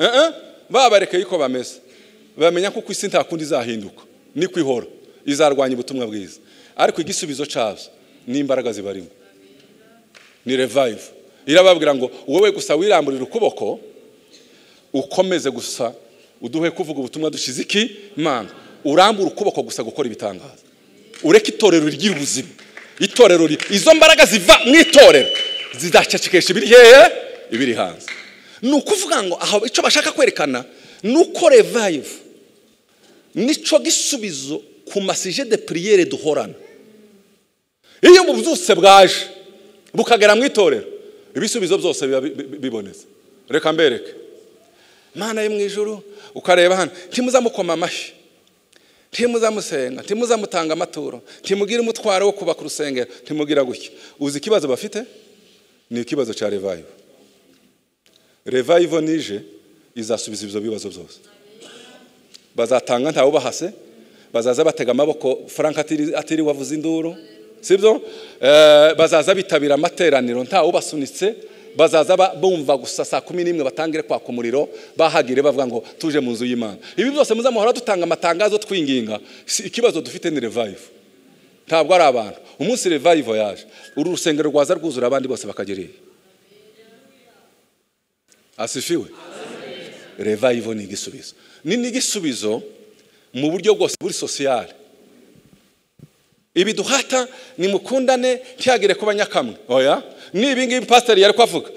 Babareke yuko bameze, bamenya ko isi nta kundi izahinduka, ni kwihora izarwanya ubutumwa bwiza. Ariko igisubizo cyazo ni imbaraga zibarimo, ni revive. Irababwira ngo wowe gusa wiramburira ukuboko ukomeze gusa uduhe kuvuga ubutumwa dushize iki Imana. Urambura ukuboko gusa gukora ibitangaza. Ureke itorero rigira ubuzima. Itorero izo mbaraga ziva mu itorero zizacecekesha ibiri hehe ibiri hanze. Ni ukuvuga ngo aho icyo bashaka kwerekana nuko revive nico gisubizo ku masije de priere duhorana. Iyo ububyutse bwaje bukagera mu itorero ibisubizo byose biba bibonetse. Reka mbereke Mana yo mu ijuru ukareba hano ntimuzamukoma amashyi, ntimuzamusenga, ntimuzamutanga amaturo, ntimugira umutwaro wo kubaka urusengero, ntimugira gutya. Uzi ikibazo bafite? Ni ikibazo cya revive. Revive nije izasubiza ibyo bibazo byose. Bazatanga ntawe bahase, bazaza batega amaboko Frank atiri wavuze induru, sibyo? Bazaza bitabira amateraniro ntawe basunitse, bazaza bumva gusa saa 11 batangire kwaka umuriro bahagire bavuga ngo tuje mu nzu y'Imana. Ibi byose muzamuhora dutanga amatangazo twinginga. Ikibazo dufite ni revive. Ntabwo ari abantu. Umunsi revive yaje, uru rusengero rwaza rwuzura abandi bose bakagereye. Asifiwe. Revive ni igisubizo. Ni igisubizo mu buryo bwose buri social. Ibi duhata ni mukundane ntiyagire kuba nyakamwe. Oya, ni ibi ngibi pastor yari kwavuga.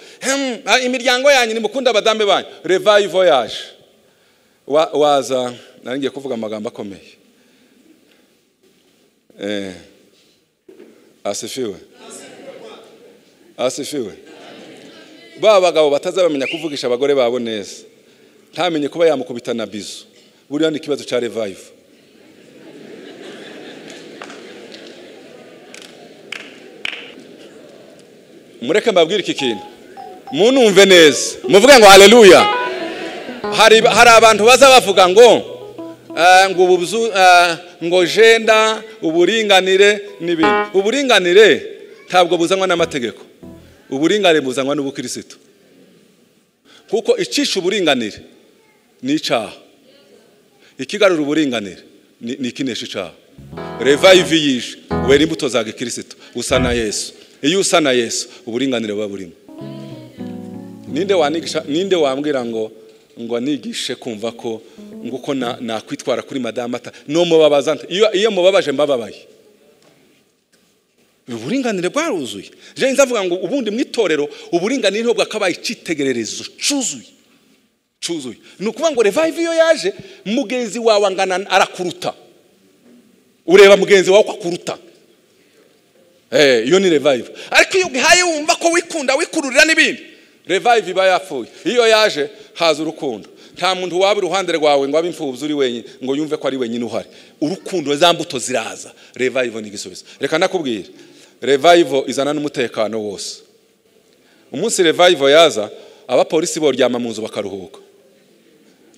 Imiryango yanyu ni mukunda abadambe banyu. Revive yaje. Waza nari kuvuga amagambo akomeye. Asifiwe. Asifiwe. Ba bagabo batazabamenya kuvugisha abagore babo neza. Ntamenye kuba yamukubita na bizu. Buriya ni ikibazo cya revive. Mureke mbabwire iki kintu. Munumve neza. Muvuge ngo haleluya. Hari abantu baza bavuga ngo ngo ubuzu ngo jenda uburinganire n'ibindi. Uburinganire ntabwo buzanwa n'amategeko. Uburinganire buzanwa n'ubukristo. Kuko icisha uburinganire ni icaha. Ikigarura uburinganire ni ikinesha icaha. Revive yishe wera imbuto za gikristo usa na Yesu. Iyo usa na Yesu uburinganire buba burimo. Ninde wanigisha, ninde wambwira ngo anigishe kumva ko nguko nakwitwara kuri madame ata no mubabaza nte. Iyo mubabaje mbababaye. Uburinganire bwaruzuye. Je nzavuga ngo ubundi mwitorero uburinganire ntabwo bwakabaye icitegererezo cuzuye. Cuzuye. Ni ukuvuga ngo revive iyo yaje mugenzi wawe angana arakuruta. Ureba mugenzi wawe kwakuruta. Iyo ni revive. Ariko iyo ugihaye wumva ko wikunda wikururira n'ibindi, revive iba yapfuye. Iyo yaje haza urukundo. Nta muntu waba iruhande rwawe ngo abe imfubyi uri wenyine ngo yumve ko ari wenyine uhari. Urukundo za mbuto ziraza. Revive ni igisubizo. Reka nakubwira, revive izana n'umutekano wose. Umunsi revive yaza abapolisi boryama mu nzu bakaruhuka.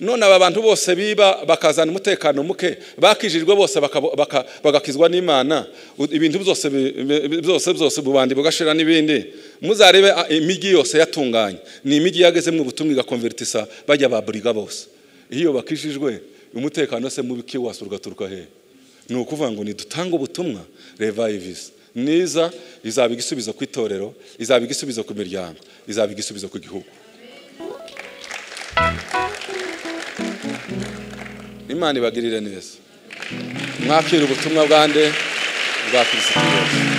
None aba bantu bose biba bakazana umutekano muke, bakijijwe bose bagakizwa n'Imana, ibintu byose byose byose bubandi bugashira n'ibindi. Muzarebe imigi yose yatunganye, ni imigi yageze mu butumwa igakonvertisa bajya baburiga bose. Iyo bakijijwe umutekano se mubiki wasurwa turuka he? Ni ukuvuga ngo ni dutanga ubutumwa revive niza izaba igisubizo ku itorero, izaba igisubizo ku miryango, izaba igisubizo ku gihugu. Imana ibagirire neza. Mwakira ubutumwa bwande bwa Kristo Yesu.